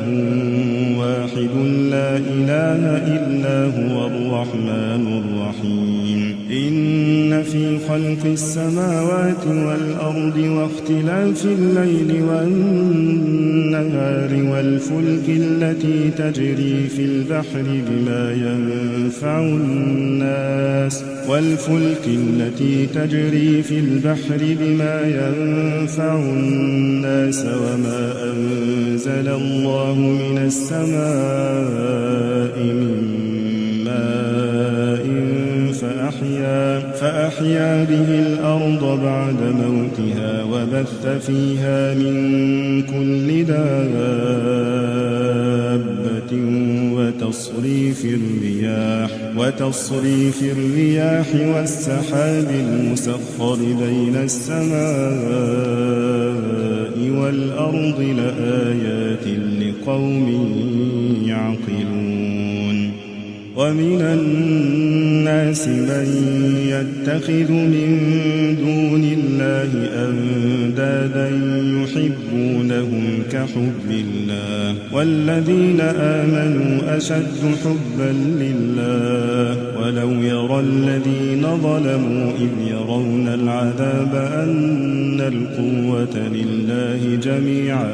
واحد لا إله إلا هو الرحمن الرحيم إن في خلق السماوات والأرض واختلاف الليل والنهار والفلك التي تجري في البحر بما ينفع الناس وما أنزل الله من السماء من ماء فأحيا به الأرض بعد موتها وبث فيها من كل دابة وتصريف الرياح والسحاب المسخر بين السماء والأرض لآيات لقوم يعقلون ومن الناس من يتخذ من دون الله أندادا يحبونهم كحب الله والذين آمنوا أشد حبا لله ولو يرى الذين ظلموا إذ يرون العذاب أن القوة لله جميعا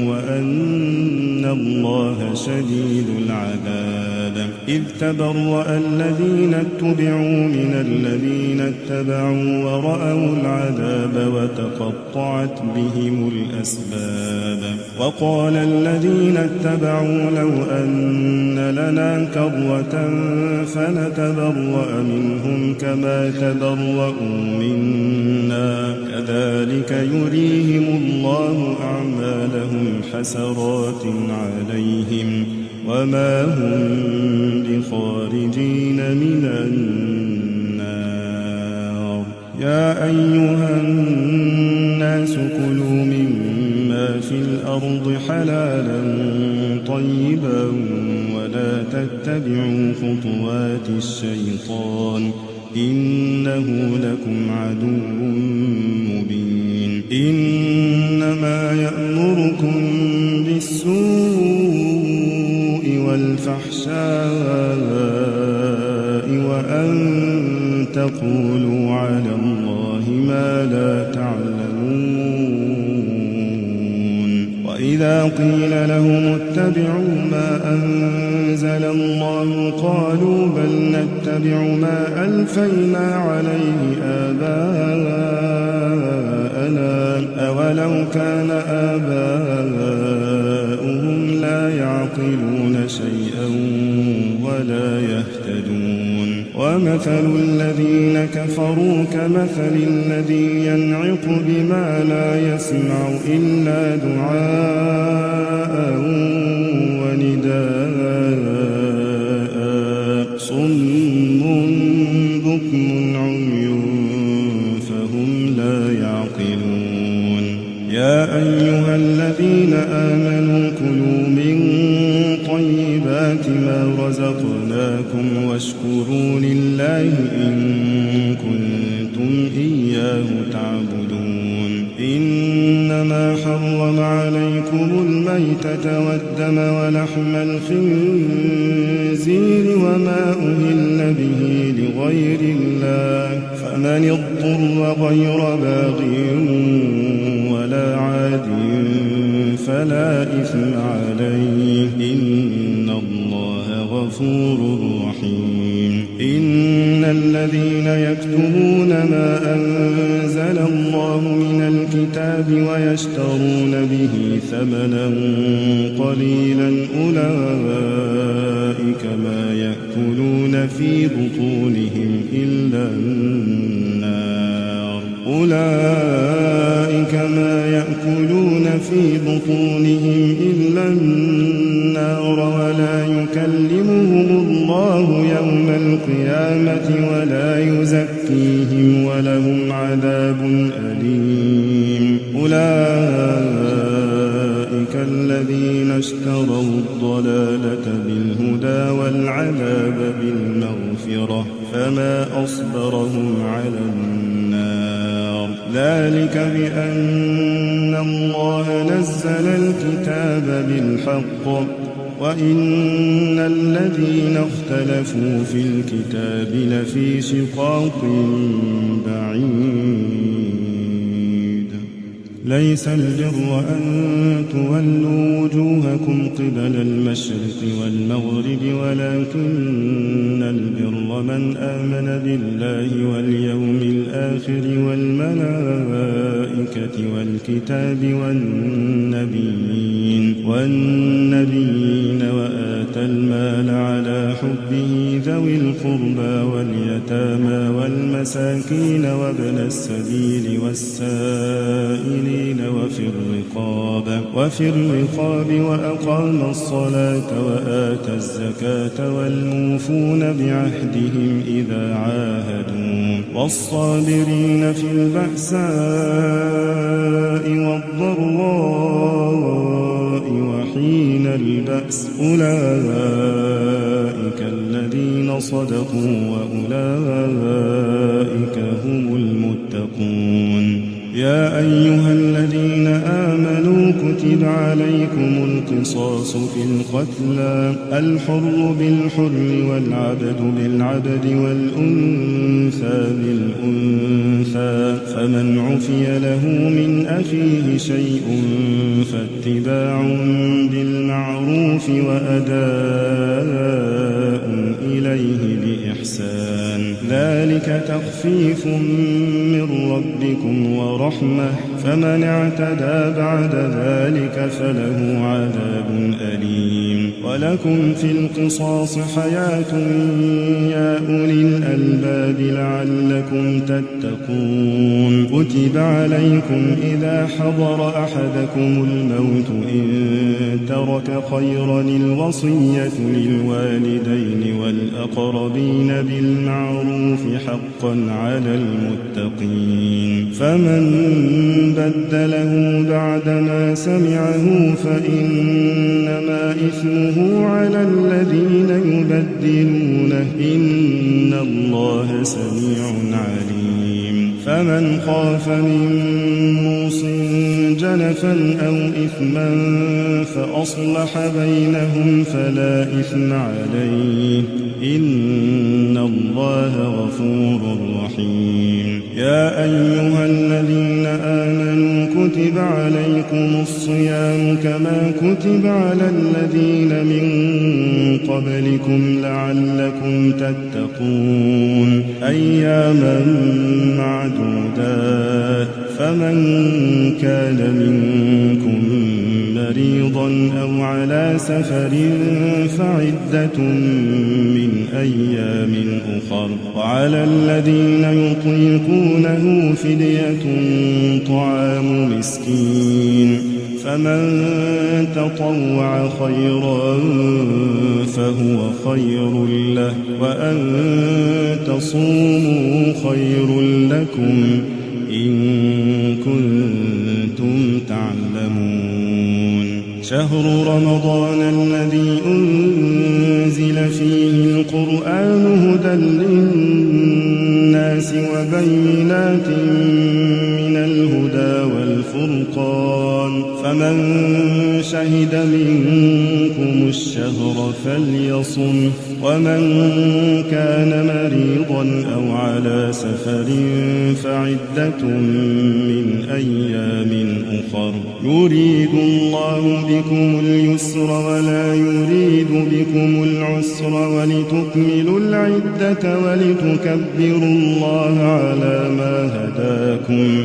وأن الله شديد العذاب إذ تبرأ الذين اتبعوا من الذين اتبعوا ورأوا العذاب وتقطعت بهم الأسباب وقال الذين اتبعوا لو أن لنا كرة فنتبرأ منهم كما تبرأوا منا كذلك يريهم الله أعمالهم حسرات عليهم وما هم بخارجين من النار يا أيها الناس كلوا مما في الأرض حلالا طيبا ولا تتبعوا خطوات الشيطان إنه لكم عدو مبين إنما يأمركم بالسوء والفحشاء وأن تقولوا على الله ما لا تعلمون وإذا قيل لهم اتبعوا ما أنزل الله قالوا بل نتبع ما ألفينا عليه آباءنا أولو كان آباؤهم لا يعقلون شيئا ولا يهتدون ومثل الذين كفروا كمثل الذي ينعق بما لا يسمع إلا دعاء ونداء صم بكم عمي فهم لا يعقلون يا أيها الذين آمنوا كلوا من طيبات ما رزقناكم واشكروا لله إن كنتم إياه إياه تعبدون إنما حرم عليكم الميتة والدم ولحم الخنزير وما أهل به لغير الله فمن اضطر غير باغ ولا عاد فلا إثم عليه إن الله غفور رحيم إن الذين يكتمون ما أنزل الله من الكتاب ويشترون به ثمنا قليلا أولئك ما يأكلون في بطونهم إلا النار ولا يكلمهم الله يوم القيامة ولا يزكيهم ولهم عذاب أليم أولئك الذين اشتروا الضلالة بالهدى والعذاب بالمغفرة فما أصبرهم على النار ذلك بأن الله نزل الكتاب بالحق وإن الذين اختلفوا في الكتاب لفي شقاق بعيد ليس البر أن تولوا وجوهكم قبل المشرق والمغرب ولكن البر من آمن بالله واليوم الآخر والملائكة والكتاب والنبيين وآتى المال على حبه ذوي القربى واليتامى والمساكين وابن السبيل والسائلين وفي الرقاب وأقام الصلاة وآتى الزكاة والموفون بعهدهم إذا عاهدوا والصابرين في البأساء والضراء وحين البأس أولئك الذين صدقوا وأولئك هم المتقون يا أيها الذين آمنوا كتب عليكم القصاص في القتلى الحر بالحر والعبد بالعبد والأنثى بالأنثى فمن عفي له من أخيه شيء فاتباع بالمعروف وأداء إليه بإحسان ذلك تخفيف من ربكم ورحمة فمن اعتدى بعد ذلك فله عذاب أليم ولكم في القصاص حياة يا أولي الألباب لعلكم تتقون كتب عليكم إذا حضر أحدكم الموت إن ترك خيرا الوصية للوالدين والأقربين بالمعروف حقا على المتقين فمن بدله بعدما سمعه فإنما إثمه على الذين يبدلونه إن الله سميع عليم فمن خاف من موص جنفا أو إثما فأصلح بينهم فلا إثم عليه إن الله غفور رحيم يا أيها الذين آمنوا كتب عليكم الصيام كما كتب على الذين من قبلكم لعلكم تتقون أياما معدودات فمن كان منكم مريضا أو على سفر فعدة من أيام أخر وعلى الذين يطيقونه فدية طعام مسكين فمن تطوع خيرا فهو خير له وأن تصوموا خير لكم إن كنتم تعلمون شهر رمضان الذي أنزل فيه القرآن هدى للناس للناس وبينات من الهدى والفرقان فمن شهد منكم الشهر فليصم ومن كان مريضا أو على سفر فعدة من أيام أخر يريد الله بكم اليسر ولا يريد بكم العسر ولتكملوا العدة ولتكبروا الله على ما هداكم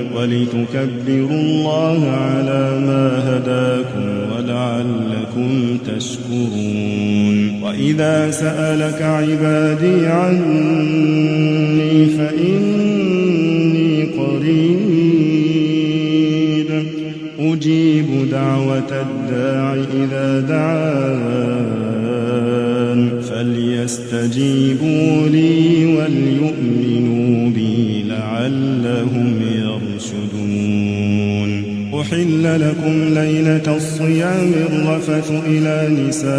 ولعلكم تشكرون وإذا سألك عبادي عني فإني قريب أجيب دعوة الداع إذا دعان فليستجيبوا لي وليؤمنوا بي لعلهم يرشدون أحل لكم ليلة الصيام الرفث إلى نسائكم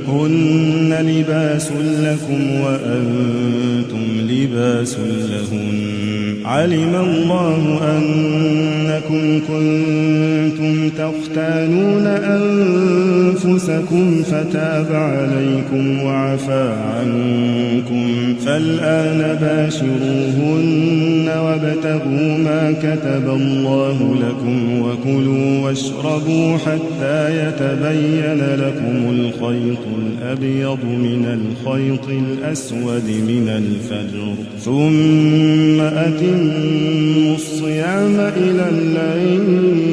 هن لباس لكم وأنتم لباس لهن علم الله أنكم كنتم تختانون أنفسكم فتاب عليكم وعفى عنكم فالآن باشروهن وابتغوا ما كتب الله لكم وكلوا واشربوا حتى يتبين لكم الخيط الأبيض من الخيط الأسود من الفجر ثم أتموا الصيام إلى الليل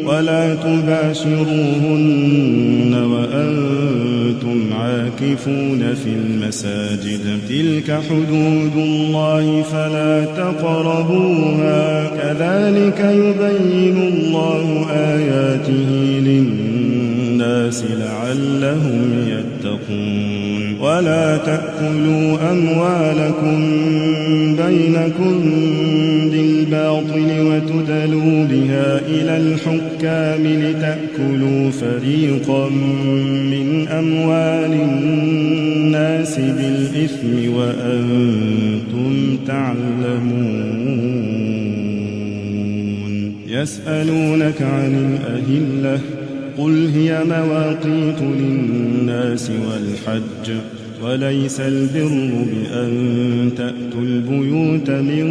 ولا تباشروهن وأنتم عاكفون في المساجد تلك حدود الله فلا تقربوها كذلك يبين الله آياته للناس لعلهم يتقون ولا تأكلوا أموالكم بينكم بالباطل وتدلوا بها إلى الحكام لتأكلوا فريقا من أموال الناس بالإثم وأنتم تعلمون يسألونك عن الأهلة قل هي مواقيت للناس والحج وليس البر بأن تأتوا البيوت من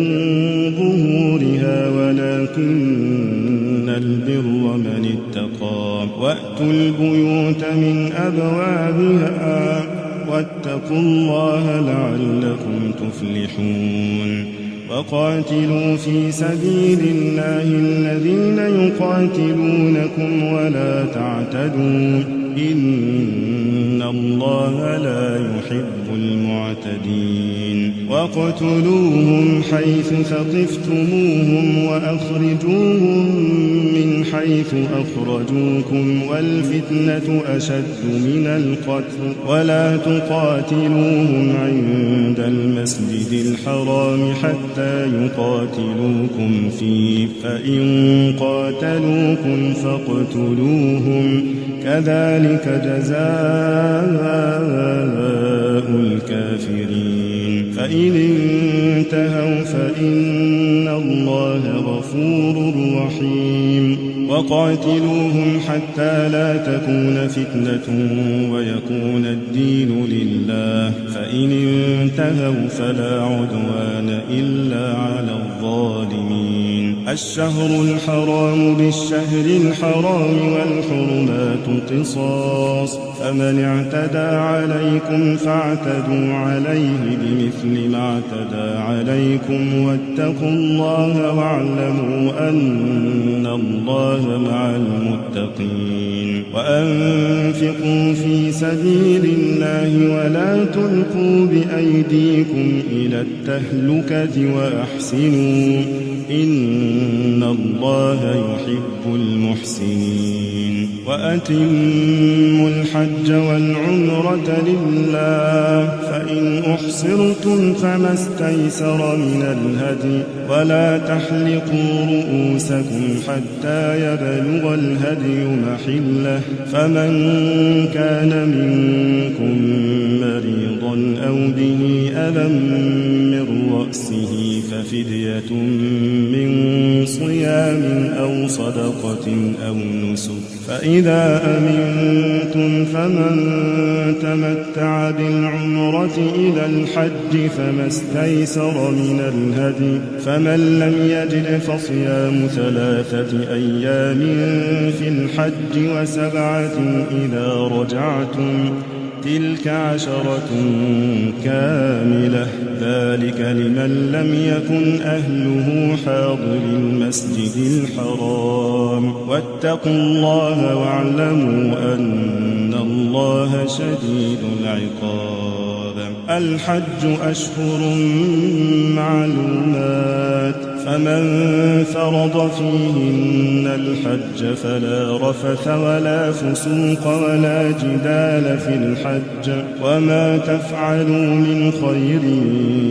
ظهورها ولكن البر من اتقى وأتوا البيوت من أبوابها واتقوا الله لعلكم تفلحون وقاتلوا في سبيل الله الذين يقاتلونكم ولا تعتدوا إن الله لا يحب المعتدين واقتلوهم حيث ثقفتموهم وأخرجوهم من حيث أخرجوكم والفتنة أشد من القتل ولا تقاتلوهم عند المسجد الحرام حتى يقاتلوكم فيه فإن قاتلوكم فاقتلوهم كذلك جزاء الكافرين فإن انتهوا فإن الله غفور رحيم وقاتلوهم حتى لا تكون فتنة ويكون الدين لله فإن انتهوا فلا عدوان إلا على الظالمين الشهر الحرام بالشهر الحرام والحرمات قصاص فمن اعتدى عليكم فاعتدوا عليه بمثل ما اعتدى عليكم واتقوا الله واعلموا أن الله مع المتقين وأنفقوا في سبيل الله ولا تلقوا بأيديكم إلى التهلكة وأحسنوا إن الله يحب المحسنين وأتموا الحج والعمرة لله فإن أحصرتم فما استيسر من الهدي ولا تحلقوا رؤوسكم حتى يبلغ الهدي محله فمن كان منكم مريضا مريضا أو به ألم من رأسه ففدية من صيام أو صدقة أو نسك فإذا أمنتم فمن تمتع بالعمرة إلى الحج فما استيسر من الهدي فمن لم يجد فصيام 3 أيام في الحج وسبعة إذا رجعتم تلك 10 كاملة ذلك لمن لم يكن أهله حاضر المسجد الحرام واتقوا الله واعلموا أن الله شديد العقاب الحج أشهر معلومات فمن فرض فيهن الحج فلا رفث ولا فسوق ولا جدال في الحج وما تفعلوا من خير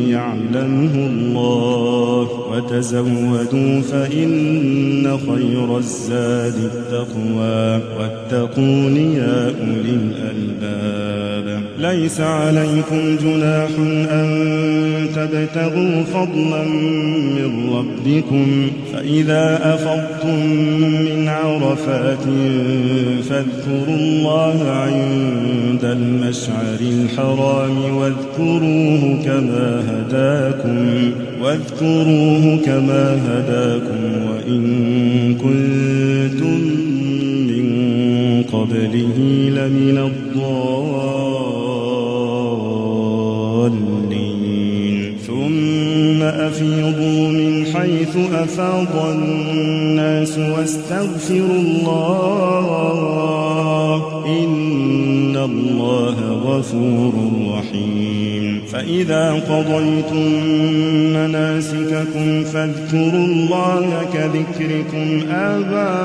يعلمه الله وتزودوا فإن خير الزاد التقوى واتقون يا أولي الألباب ليس عليكم جناح أن تبتغوا فضلا من ربكم فإذا أفضتم من عرفات فاذكروا الله عند المشعر الحرام واذكروه كما هداكم وإن كنتم من قبله لمن الضالين ثم أفيضوا من حيث أفاض الناس واستغفروا الله إن الله غفور رحيم فإذا قضيتم مناسككم فاذكروا الله كذكركم آباءكم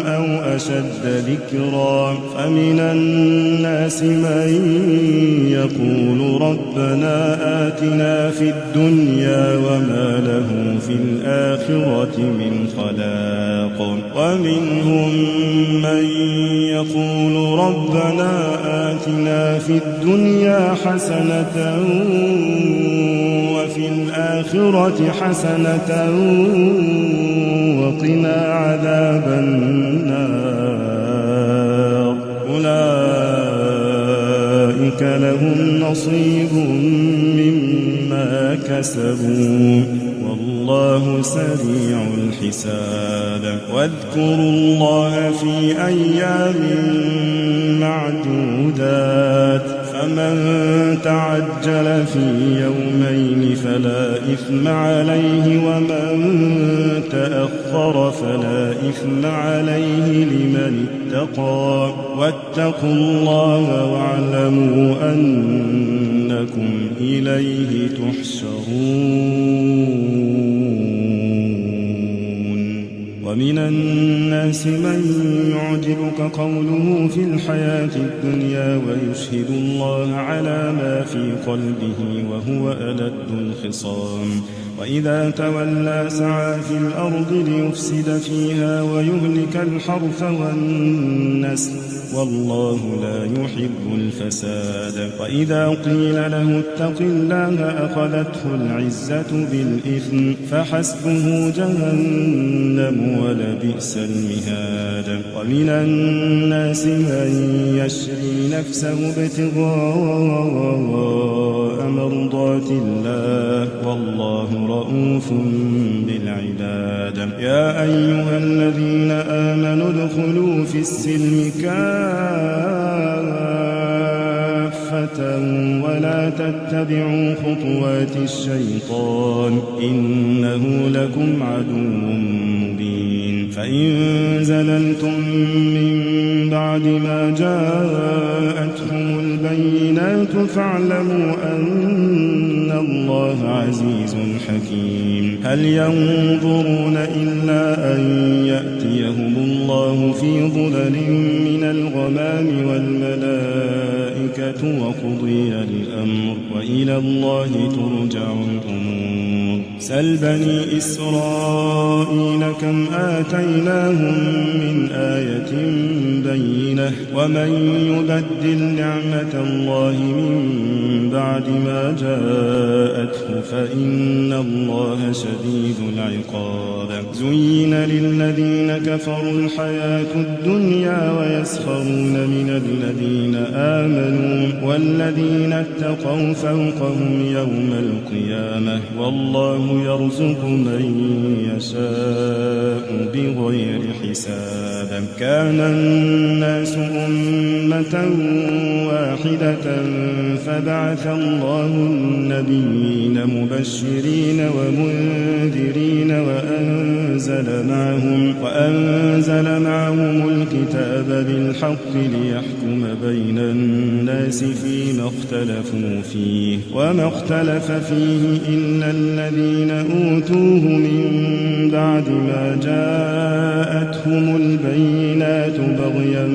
أو أشد ذكرا فمن الناس من يقول ربنا آتنا في الدنيا وما له في الآخرة من خلاق ومنهم من يقول ربنا آتنا في الدنيا حسنة وفي الآخرة حسنة وقنا عذاب النار أولئك لهم نصيب مما كسبوا والله سريع الحساب واذكروا الله في أيام معدودات فمن تعجل في يومين فلا إثم عليه ومن تأخر فلا إثم عليه لمن اتقى واتقوا الله واعلموا أنكم إليه تحشرون ومن الناس من يعجبك قوله في الحياة الدنيا ويشهد الله على ما في قلبه وهو ألد الخصام وإذا تولى سعى في الأرض ليفسد فيها ويهلك الحرث والنسل والله لا يحب الفساد وإذا قيل له اتق الله أخذته العزة بالإثم فحسبه جهنم ولبئس المهاد ومن الناس من يشري نفسه ابتغاء مرضات الله والله رؤوف بالعباد يا أيها الذين آمنوا ادخلوا في السلم كافة ولا تتبعوا خطوات الشيطان إنه لكم عدو مبين فإن زللتم من بعد ما جاءتهم البينات فاعلموا أن الله عزيز حكيم هل ينظرون إلا أن يأتيهم الله في ظلل من الغمام والملائكة وقضي الأمر وإلى الله ترجع الأمور سل بني إسرائيل كم آتيناهم من آية بينة ومن يبدل نعمة الله من بعد ما جاءته فإن الله شديد العقاب زين للذين كفروا الحياة الدنيا ويسخرون من الذين آمنوا والذين اتقوا فوقهم يوم القيامة والله يرزق من يشاء بغير حساب كان الناس أمة واحدة فبعث الله النبيين مبشرين ومنذرين وأنزل معهم الكتاب بالحق ليحكم بين الناس فيما اختلفوا فيه وما اختلف فيه إلا الذين أوتوه من بعد ما جاءتهم البينات بغيا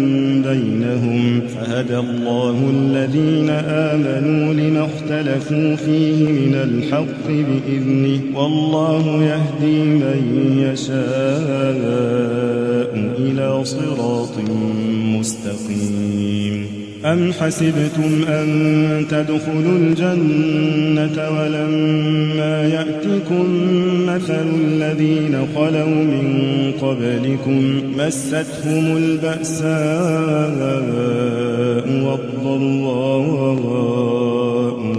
بينهم فهدى الله الذين آمنوا لما اختلفوا فيه من الحق بإذنه والله يهدي من يشاء إلى صراط مستقيم أم حسبتم أن تدخلوا الجنة ولما يأتكم مثل الذين خلوا من قبلكم مستهم البأساء والضراء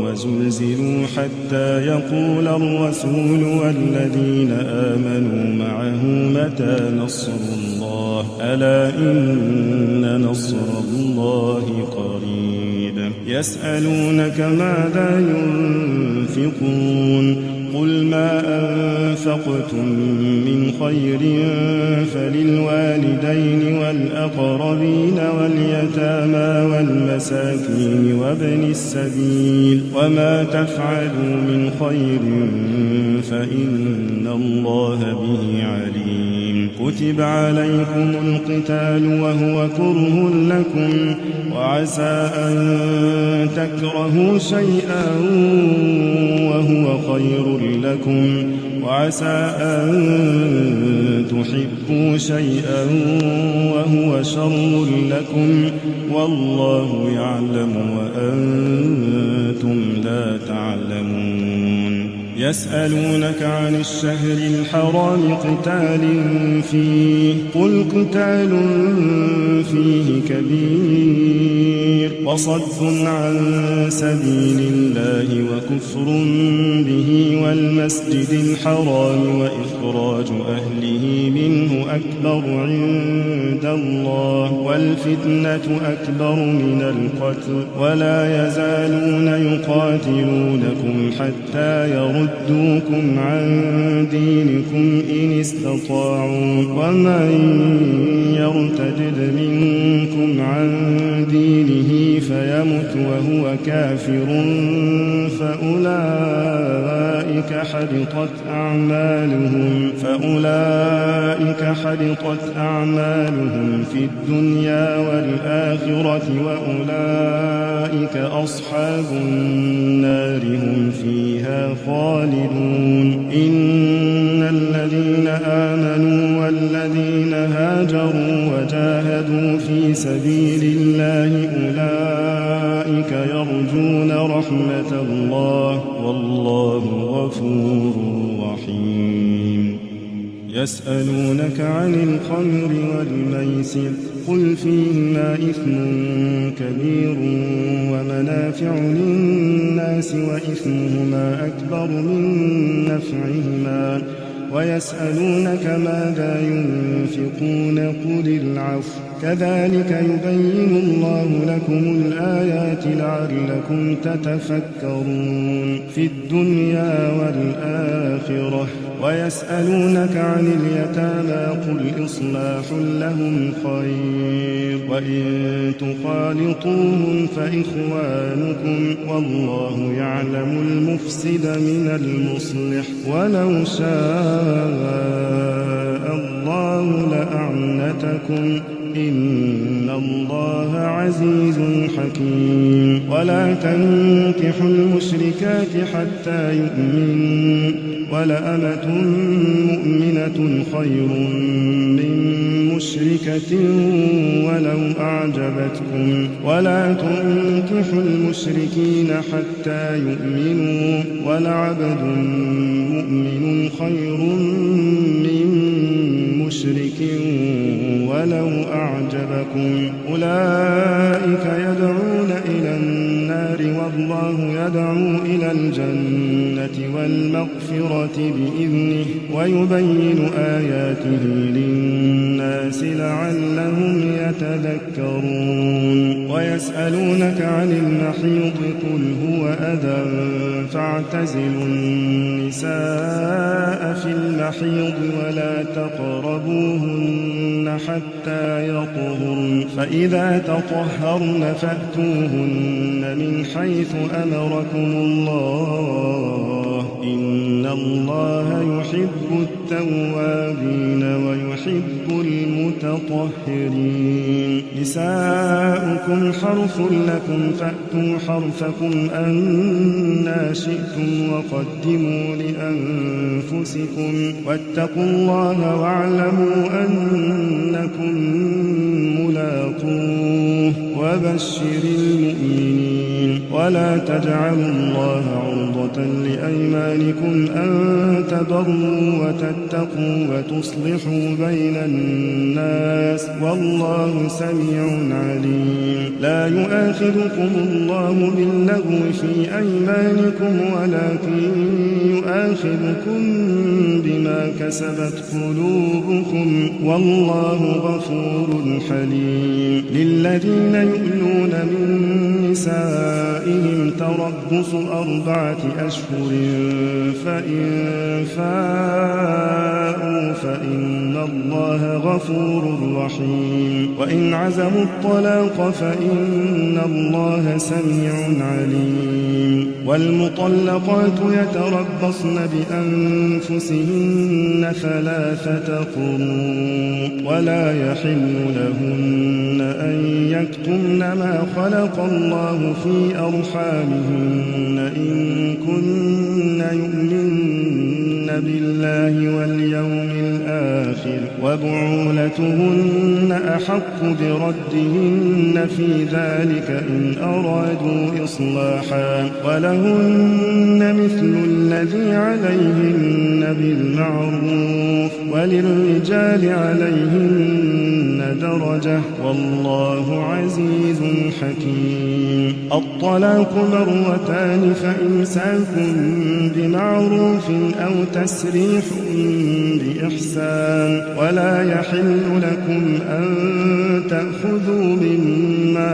وزلزلوا حتى يقول الرسول والذين آمنوا معه متى نصر الله ألا إن نصر الله قريب يسألونك ماذا ينفقون قل ما أنفقتم من خير فللوالدين والأقربين واليتامى والمساكين وابن السبيل وما تفعلوا من خير فإن الله به عليم كتب عليكم القتال وهو كره لكم وعسى أن تكرهوا شيئا وهو خير لكم وعسى أن تحبوا شيئا وهو شر لكم والله يعلم وأنتم لا تعلمون يسألونك عن الشهر الحرام قتال فيه قل قتال فيه كبير وصد عن سبيل الله وكفر به والمسجد الحرام وإخراج أهله منه أكبر عند الله والفتنة أكبر من القتل ولا يزالون يقاتلونكم حتى يردوكم عن دينكم إن استطاعوا ومن يرتد منكم عن دينه فيمت وهو كافر فأولئك حبطت أعمالهم في الدنيا والآخرة وأولئك أصحاب النار هم فيها خالدون إن الذين آمنوا والذين هاجروا وجاهدوا في سبيل الله أولئك يرجون رحمة الله والله غفور رحيم يسألونك عن الخمر والميسر قل فيهما إثم كبير ومنافع للناس وإثمهما أكبر من نفعهما ويسألونك ماذا ينفقون قل العفو كذلك يبين الله لكم الآيات لعلكم تتفكرون في الدنيا والآخرة ويسألونك عن اليتامى قل إصلاح لهم خير وإن تخالطوهم فإخوانكم والله يعلم المفسد من المصلح ولو شاء الله لأعنتكم إن الله عزيز حكيم. ولا تنكحوا المشركات حتى يؤمنوا ولأمة مؤمنة خير من مشركة ولو أعجبتكم. ولا تنكحوا المشركين حتى يؤمنوا ولعبد مؤمن خير من مشرك ولو أعجبكم. أولئك يدعون إلى النار والله يدعو إلى الجنة والمغفرة بإذنه ويبين آياته للناس لعلهم يتذكرون. ويسألونك عن المحيض قل هو أذى فاعتزلوا النساء في المحيض ولا تقربوهن حتى يطهرن فإذا تطهرن فأتوهن من حيث أمركم الله إن الله يحب التوابين ويحب المتطهرين. نساؤكم حرث لكم فأتوا حرثكم أنى شئتم وقدموا لأنفسكم واتقوا الله واعلموا أنكم ملاقوه وبشر المؤمنين. ولا تجعلوا الله عرضة لأيمانكم أن تبروا وتتقوا وتصلحوا بين الناس والله سميع عليم. لا يؤاخذكم الله باللغو في أيمانكم ولكن يؤاخذكم بما كسبت قلوبكم والله غفور حليم. للذين يؤلون من نسائهم تربص 4 أشهر فإن فاءوا فإن الله غفور رحيم. وإن عزموا الطلاق فإن الله سميع عليم. والمطلقات يتربصن بأنفسهن 3 قروء ولا يحل لهن أن يكتمن ما خلق الله في أرحامهن إن كن يؤمن بالله واليوم الآخر وبعولتهن أحق بردهن في ذلك إن أرادوا إصلاحا ولهن مثل الذي عليهن بالمعروف وللرجال عليهن درجة والله عزيز حكيم. الطلاق 2 فإمساك بمعروف أو تسريح بإحسان. ولا يحل لكم أن تأخذوا مما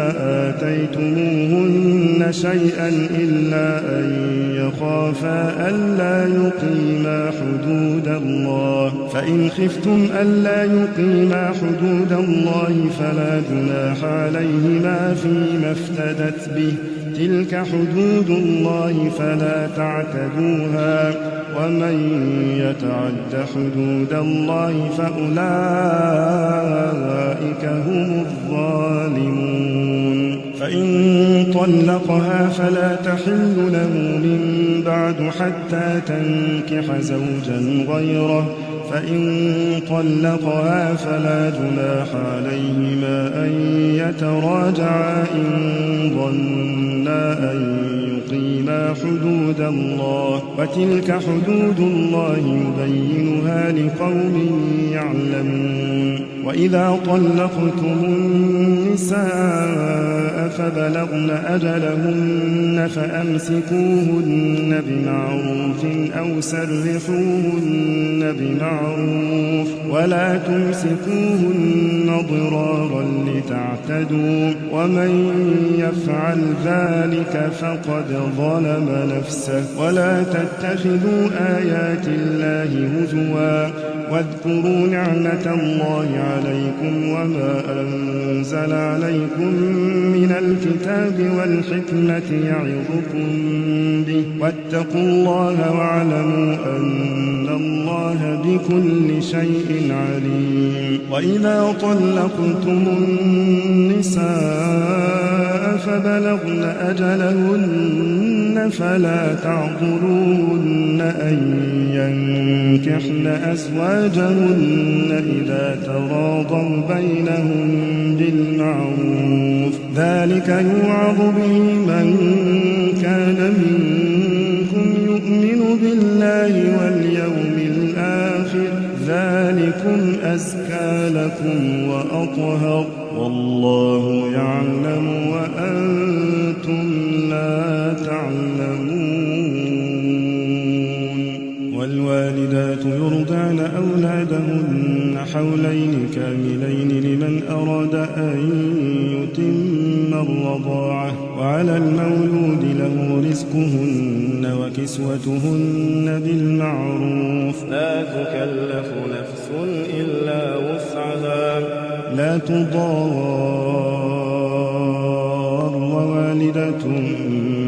آتيتموهن شيئا إلا أن يخافا ألا يقيما حدود الله فإن خفتم ألا يقيما حدود الله فلا جناح عليهما فيما افتدت به تلك حدود الله فلا تعتدوها ومن يتعد حدود الله فأولئك هم الظالمون. فإن طلقها فلا تحل له من بعد حتى تنكح زوجا غيره فإن طلقها فلا جناح عليهما أن يتراجعا إن ظنا أن يقيما حدود الله وتلك حدود الله يبينها لقوم يعلمون. وإذا طلقتم النساء فبلغن أجلهن فأمسكوهن بمعروف أو سرحوهن بمعروف ولا تمسكوهن ضرارا لتعتدوا ومن يفعل ذلك فقد ظلم ظلم نفسه ولا تتخذوا آيات الله هزوا واذكروا نعمة الله عليكم وما أنزل عليكم من الكتاب والحكمة يعظكم به واتقوا الله واعلموا أن الله بكل شيء عليم. وإذا طلقتم النساء فبلغن أجلهن فلا تعضلوهن أن ينكحن أزواجهن إذا تراضوا بينهم بالمعروف ذلك يوعظ به من كان منكم يؤمن بالله واليوم الآخر ذلكم أزكى لكم وأطهر والله يعلم وأنتم لا تعلمون. والوالدات يرضعن أولادهن حولين كاملين لمن أراد أن يتم الرضاعة وعلى المولود له رزقهن وكسوتهن بالمعروف لا تكلف نفس إلا وسعها لا تضار والدة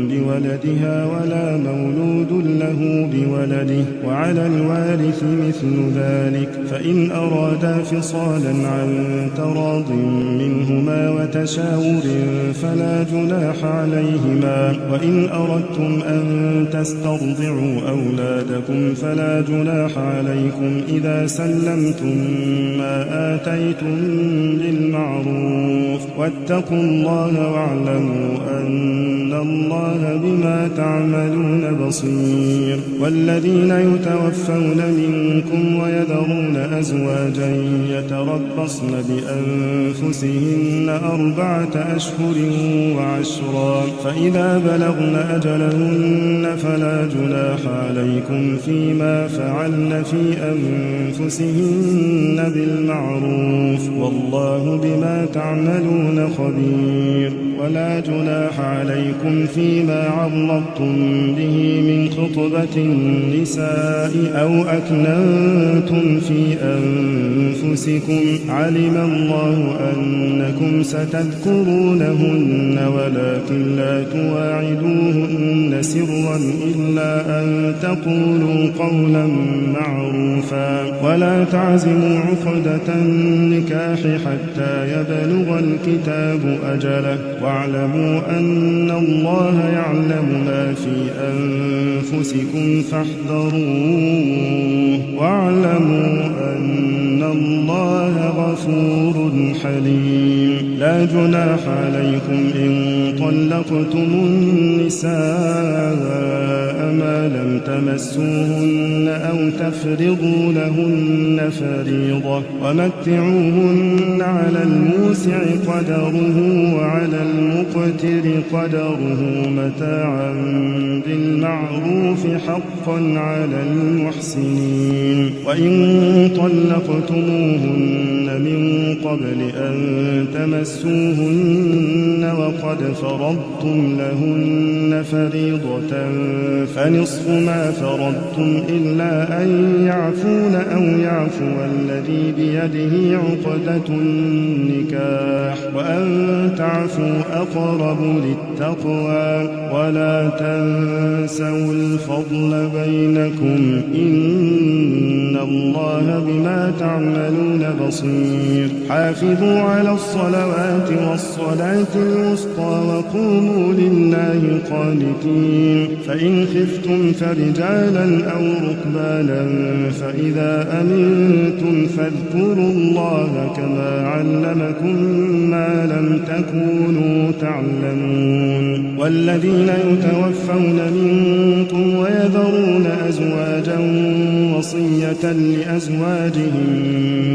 بولدها ولا مولود له بولده وعلى الوارث مثل ذلك فإن أرادا فصالا عن تراض منهما وتشاور فلا جناح عليهما وإن أردتم أن تسترضعوا أولادكم فلا جناح عليكم إذا سلمتم ما آتيتم بالمعروف واتقوا الله واعلموا أن الله بما تعملون بصير. والذين يتوفون منكم ويذرون أزواجا يتربصن بأنفسهن 4 أشهر وعشرا فإذا بلغن أجلهن فلا جناح عليكم فيما فعلن في أنفسهن بالمعروف والله بما تعملون خبير. ولا جناح عليكم فيما عرضتم به من خطبة النساء أو أكننتم في أنفسكم علم الله أنكم ستذكرونهن ولكن لا تواعدوهن سرا إلا أن تقولوا قولا معروفا ولا تعزموا عقدة النكاح حتى يبلغ الكتاب أجله واعلموا أن الله يعلم ما في أنفسكم فاحذروه واعلموا أن الله غفور حليم. لا جناح عليكم إن طلقتم النساء ما لم تمسوهن أو تفرضوا لهن فريضة ومتعوهن على الموسع قدره وعلى المقتر قدره متاعا بالمعروف حقا على المحسنين. وإن طلقتموهن من قبل أن تمسوهن وقد فرضتم لهن فريضة فنصف ما فرضتم إلا أن يعفون أو يعفو الذي بيده عقدة النكاح وأن تعفوا أقرب للتقوى ولا تنسوا الفضل بينكم إن الله بما تعملون بصير. حافظوا على الصلوات والصلاة الوسطى وقوموا لله قانتين. فإن خفتم فرجالا أو ركبانا فإذا أمنتم فاذكروا الله كما علمكم ما لم تكونوا تعلمون. والذين يتوفون منكم ويذرون أزواجا وصية لأزواجهم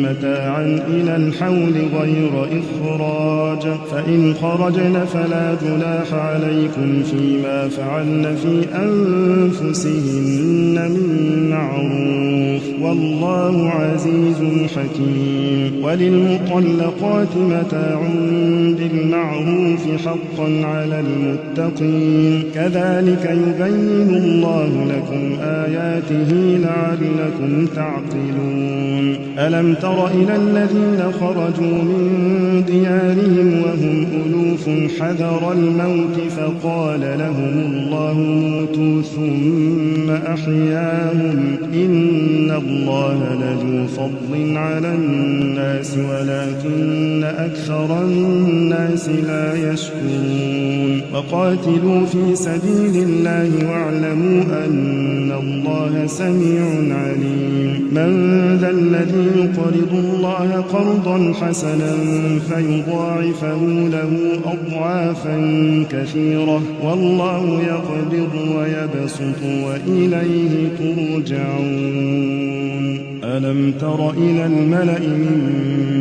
متاعا إلى الحول غير إخراج، فإن خرجن فلا جناح عليكم فيما فعلن في أنفسهن من معروف، والله عزيز حكيم. وللمطلقات متاع بالمعروف حقا على المتقين، كذلك يبين الله لكم آياته لعلكم تعقلون. ألم تر إلى الذين خرجوا من ديارهم وهم ألوف حذر الموت فقال لهم الله موتوا ثم أحياهم، إن الله لذو فضل على الناس ولكن أكثر الناس لا يشكرون. وقاتلوا في سبيل الله واعلموا أن الله سميع عليم. من ذا الذي يقرض الله قرضا حسنا فيضاعفه له أضعافا كثيرة، والله يقبض ويبسط وإليه ترجعون. ألم تر إلى الملأ من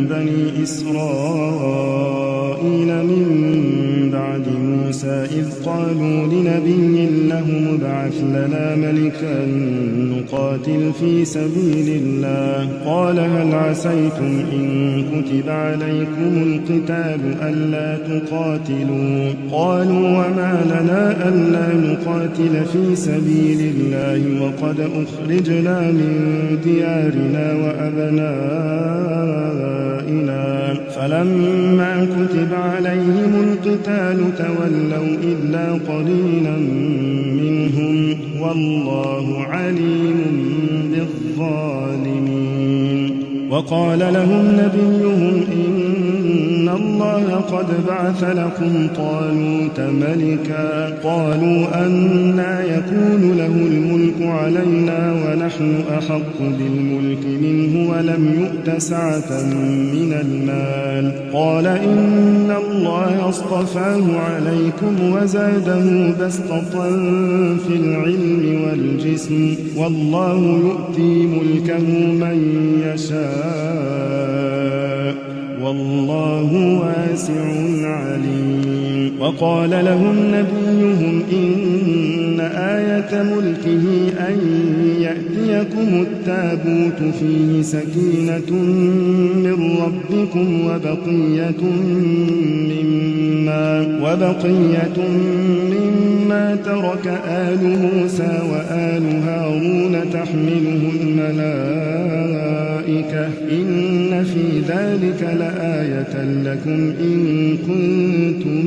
بني إسرائيل من بعد موسى إذ قالوا لنبي له ابعث لنا ملكا نقاتل في سبيل الله، قال هل عسيتم إن كتب عليكم القتال ألا تقاتلوا، قالوا وما لنا ألا نقاتل في سبيل الله وقد أخرجنا من ديارنا وأبنائنا، فلما كتب عليهم القتال تولوا إلا قليلا منهم، والله عليم بالظالمين. وقال لهم نبيهم إن الله قد بعث لكم طالوت ملكا، قالوا أنى يكون له الملك علينا ونحن أحق بالملك منه ولم يؤت سعة من المال، قال إن الله اصطفاه عليكم وزاده بسطة في العلم والجسم، والله يؤتي ملكه من يشاء، والله واسع عليم. وقال لهم نبيهم إن آية ملكه أن يأتيكم التابوت فيه سكينة من ربكم وبقية مما ترك آل موسى وآل هارون تحمله الملائكة، إن في ذلك لآية لكم إن كنتم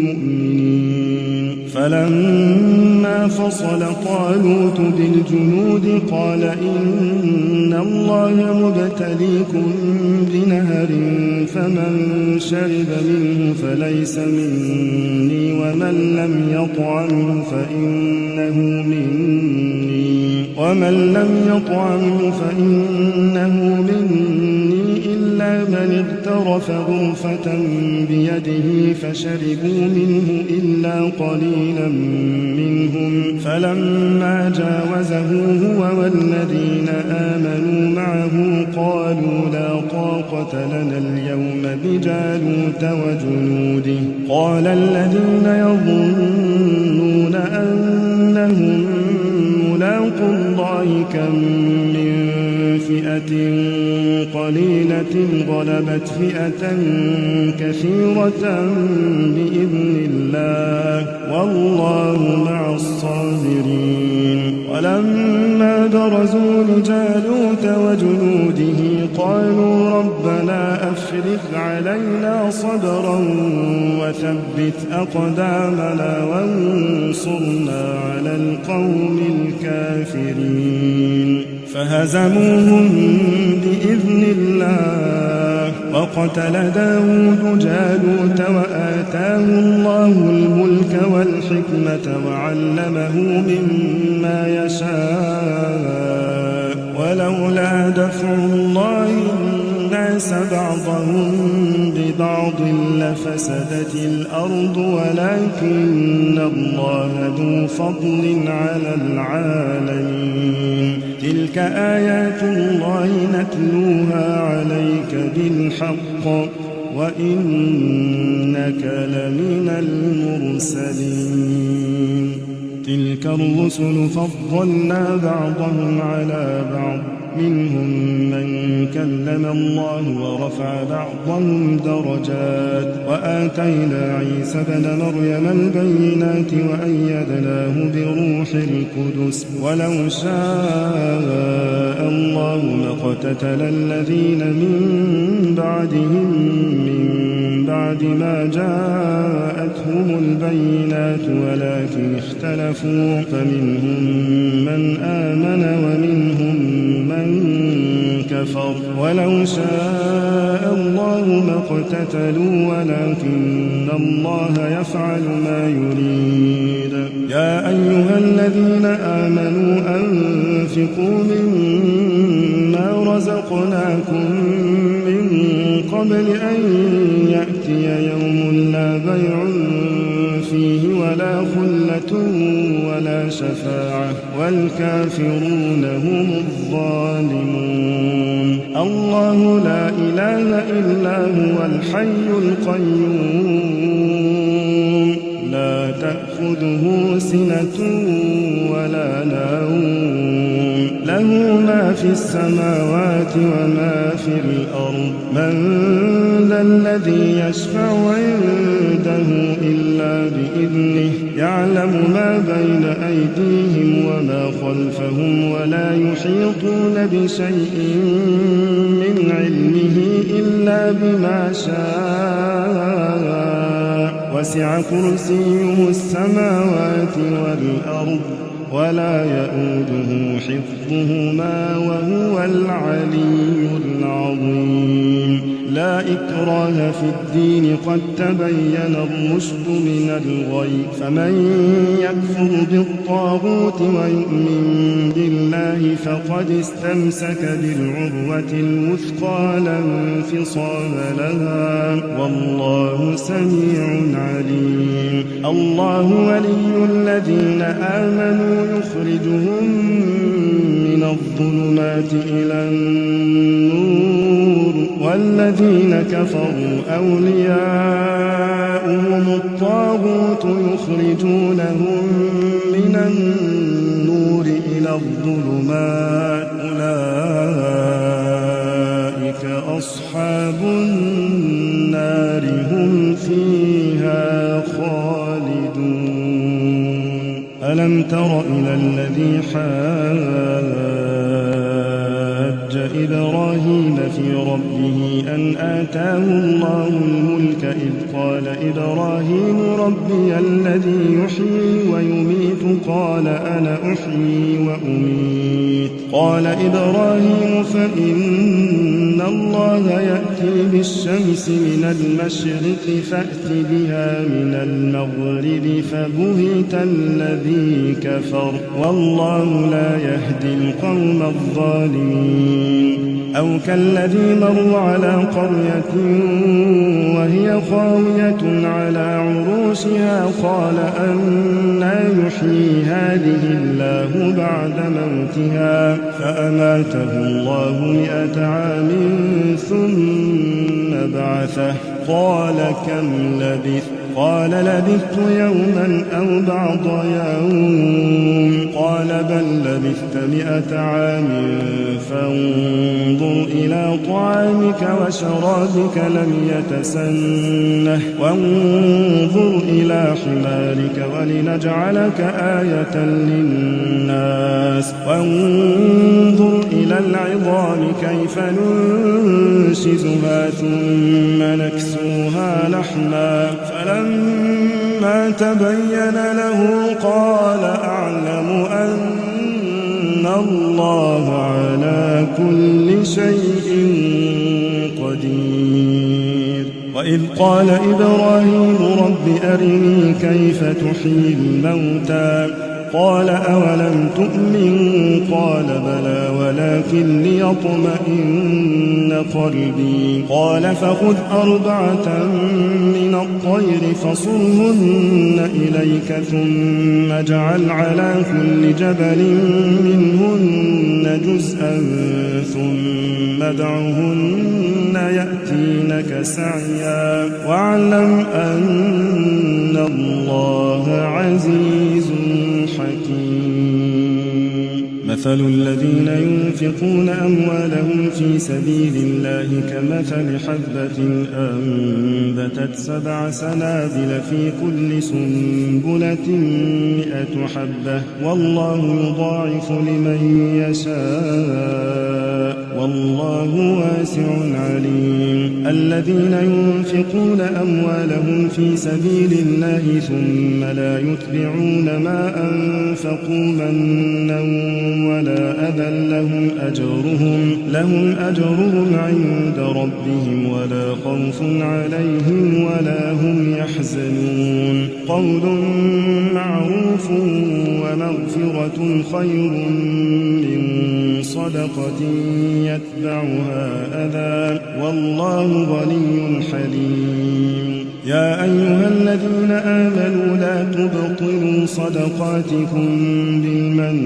مؤمنين. فلما فصل طالوت بالجنود قال إن الله مبتليكم بنهر فمن شرب منه فليس مني ومن لم يطعمه فإنه مني إلا من اغترف غرفة بيده فشربوا منه إلا قليلا منهم، فلما جاوزه هو والذين آمنوا معه قالوا لا طاقة لنا اليوم بجالوت وجنوده، قال الذين يظنون أنهم ملاقوا الله كم من فئة قليلة غلبت فئة كثيرة بإذن الله، والله مع الصابرين. ولما برزوا لجالوت وجنوده قالوا ربنا أفرغ علينا صبرا وثبت أقدامنا وانصرنا على القوم الكافرين، فهزموهم بإذن الله، وقتل داود جالوت وآتاه الله الملك والحكمة وعلمه مما يشاء، ولولا دفع الله الناس بعضهم ببعض لفسدت الأرض ولكن الله ذو فضل على العالمين. تلك آيات الله نتلوها عليك بالحق وإنك لمن المرسلين تلك الرسل فضلنا بعضهم على بعض منهم من كلم الله ورفع بعضهم درجات وآتينا عيسى ابن مريم البينات وأيدناه بروح القدس ولو شاء الله ما اقتتل الذين من بعدهم من بعد ما جاءتهم البينات ولكن اختلفوا فمنهم من آمن ومنهم من كفر ولو شاء الله ما اقتتلوا ولكن الله يفعل ما يريد يا أيها الذين آمنوا أنفقوا مما رزقناكم من قبل أن يأتي يوم لا بيع فيه ولا خلة ولا شفاعة والكافرون هم الظالمون الله لا إله إلا هو الحي القيوم لا تأخذه سنة ولا نوم له ما في السماوات وما في الأرض من ذا الذي يشفع عنده إلا بإذنه يعلم ما بين أيديهم وما خلفهم ولا يحيطون بشيء من علمه إلا بما شاء وسع كرسيه السماوات والأرض ولا يؤوده حفظهما وهو العلي العظيم لا إكراه في الدين قد تبين الرشد من الغي فمن يكفر بالطاغوت ويؤمن بالله فقد استمسك بالعروة الوثقى لا انفصام لها والله سميع عليم الله ولي الذين آمنوا يخرجهم من الظلمات إلى النور والذين كفروا أولياؤهم الطاغوت يخرجونهم من النور إلى الظلمات أولئك أصحاب النار هم فيها خالدون ألم تر إلى الذي حاج إبراهيم في ربه أن آتاه الله الملك إذ قال إبراهيم ربي الذي يحيي ويميت قال أنا أحيي وأميت قال إبراهيم فإن الله يأتي بالشمس من المشرق فأت بها من المغرب فبهت الذي كفر والله لا يهدي القوم الظالمين أو كالذي مر على قرية وهي خاوية على عروشها قال أنى يحيي هذه الله بعد موتها فأماته الله 100 عام ثم بعثه قال كم لبثت قال لبثت يوما أو بعض يوم قال بل لبثت 100 عام فانظر إلى طعامك وشرابك لم يتسنه وانظر إلى حمارك ولنجعلك آية للناس وانظر إلى العظام كيف ننشزها ثم نكسوها لحما فلما تبين له قال أعلم أن الله على كل شيء قدير وإذ قال إبراهيم رب أرني كيف تحيي الموتى قال أولم تؤمن قال بلى ولكن ليطمئن قلبي قال فخذ 4 من الطير فصرهن إليك ثم اجعل على كل جبل منهن جزءا ثم ادعهن يأتينك سعيا واعلم أن الله عزيز حكيم. مثل الذين ينفقون أموالهم في سبيل الله كمثل حبة أنبتت 7 سنابل في كل سنبلة 100 حبة والله يضاعف لمن يشاء والله واسع عليم. الذين ينفقون أموالهم في سبيل الله ثم لا يتبعون ما أنفقوا منا ولا أذى لهم أجرهم عند ربهم ولا خوف عليهم ولا هم يحزنون. قول معروف ومغفرة خير من صدقة يتبعها أذى والله غني حليم. يا أيها الذين آمنوا لا تبطلوا صدقاتكم بالمن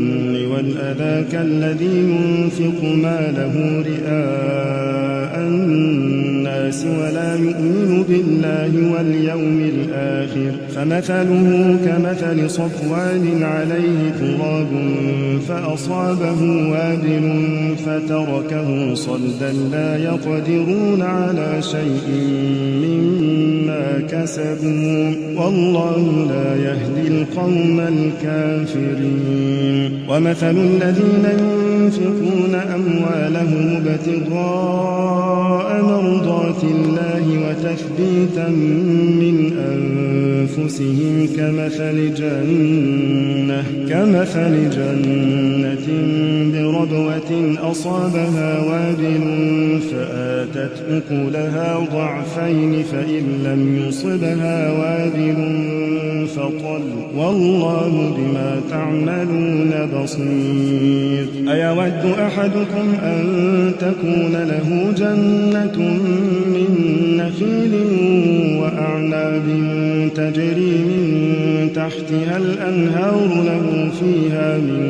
والأذى كالذي ينفق ماله رئاء الناس ولا يؤمن بالله واليوم الآخر فمثله كمثل صفوان عليه تراب فأصابه وابل فتركه صلدا لا يقدرون على شيء مما كسبوا والله لا يهدي القوم الكافرين. ومثل الذين ينفقون أموالهم ابتغاء مرضات الله وتثبيتا من أنفسهم كمثل جنة بربوة أصابها وابل فآتت أكلها ضعفين فإن لم يصبها وابل فطل والله بما تعملون بصير. أيود أحدكم أن تكون له جنة من نخيل وأعناب تجري من تحتها الأنهار له فيها من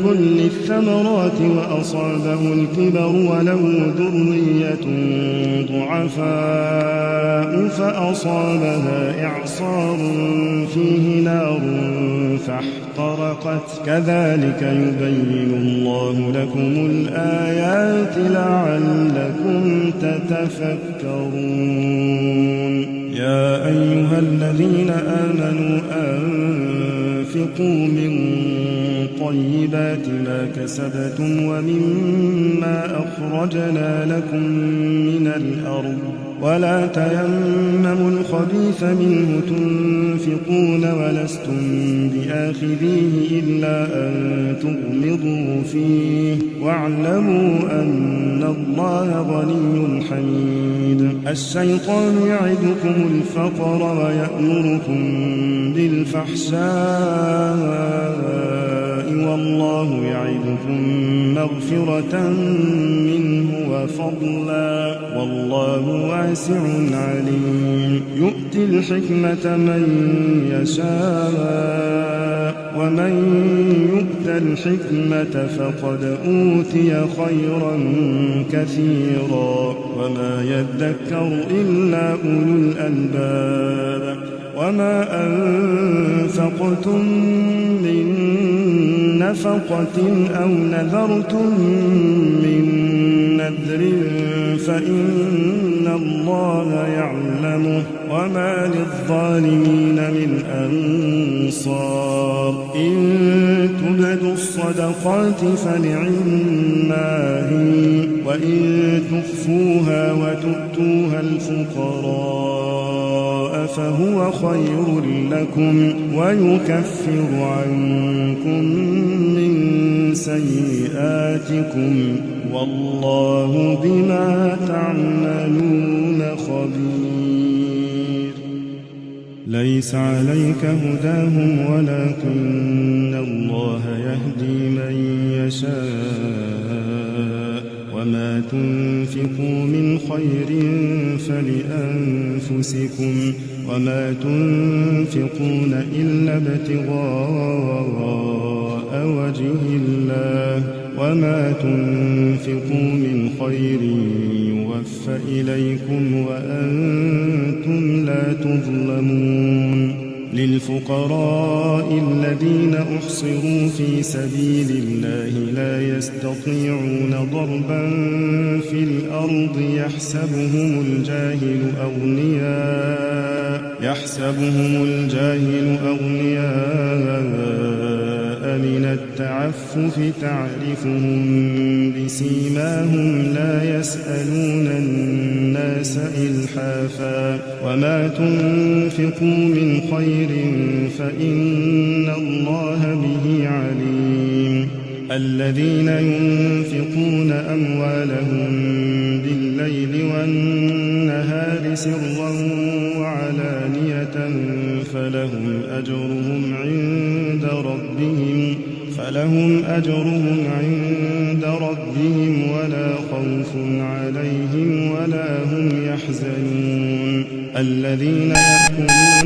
كل الثمرات وأصابه الكبر وله ذرية ضعفاء فأصابها إعصار فيه نار فاحترقت كذلك يبين الله لكم الآيات لعلكم تتفكرون. يا أيها الذين آمنوا أنفقوا من طيبات ما كسبتم ومما أخرجنا لكم من الأرض ولا تيمموا الخبيث منه تنفقون ولستم بآخذيه إلا أن تغمضوا فيه واعلموا أن الله غني حميد. الشيطان يعدكم الفقر ويأمركم بالفحشاء والله يعدكم مغفرة منه وفضلا والله واسع عليم. يؤتي الحكمة من يشاء ومن يؤت الحكمة فقد أوتي خيرا كثيرا وما يذكر إلا أولو الألباب. وما أنفقتم من نفقة أو نذرتم من نذر فإن الله يعلمه وما للظالمين من أنصار. إن تبدوا الصدقات فنعما هي وإن تخفوها وتؤتوها الفقراء فهو خير لكم ويكفر عنكم من سيئاتكم والله بما تعملون خبير. ليس عليك هداهم ولكن الله يهدي من يشاء وما تنفقوا من خير فلأنفسكم وما تنفقون إلا ابتغاء وجه الله وما تنفقوا من خير يوفى إليكم وأنتم لا تظلمون للفقراء الذين أحصروا في سبيل الله لا يستطيعون ضربا في الأرض يحسبهم الجاهل أغنياء من التعفف تعرفهم بسيماهم لا يسألون الناس إلحافا وما تنفقوا من خير فإن الله به عليم الذين ينفقون أموالهم بالليل والنهار سرا وعلانية فلهم أجرهم عند ربهم ولا خوف عليهم ولا هم يحزنون الذين يأكلون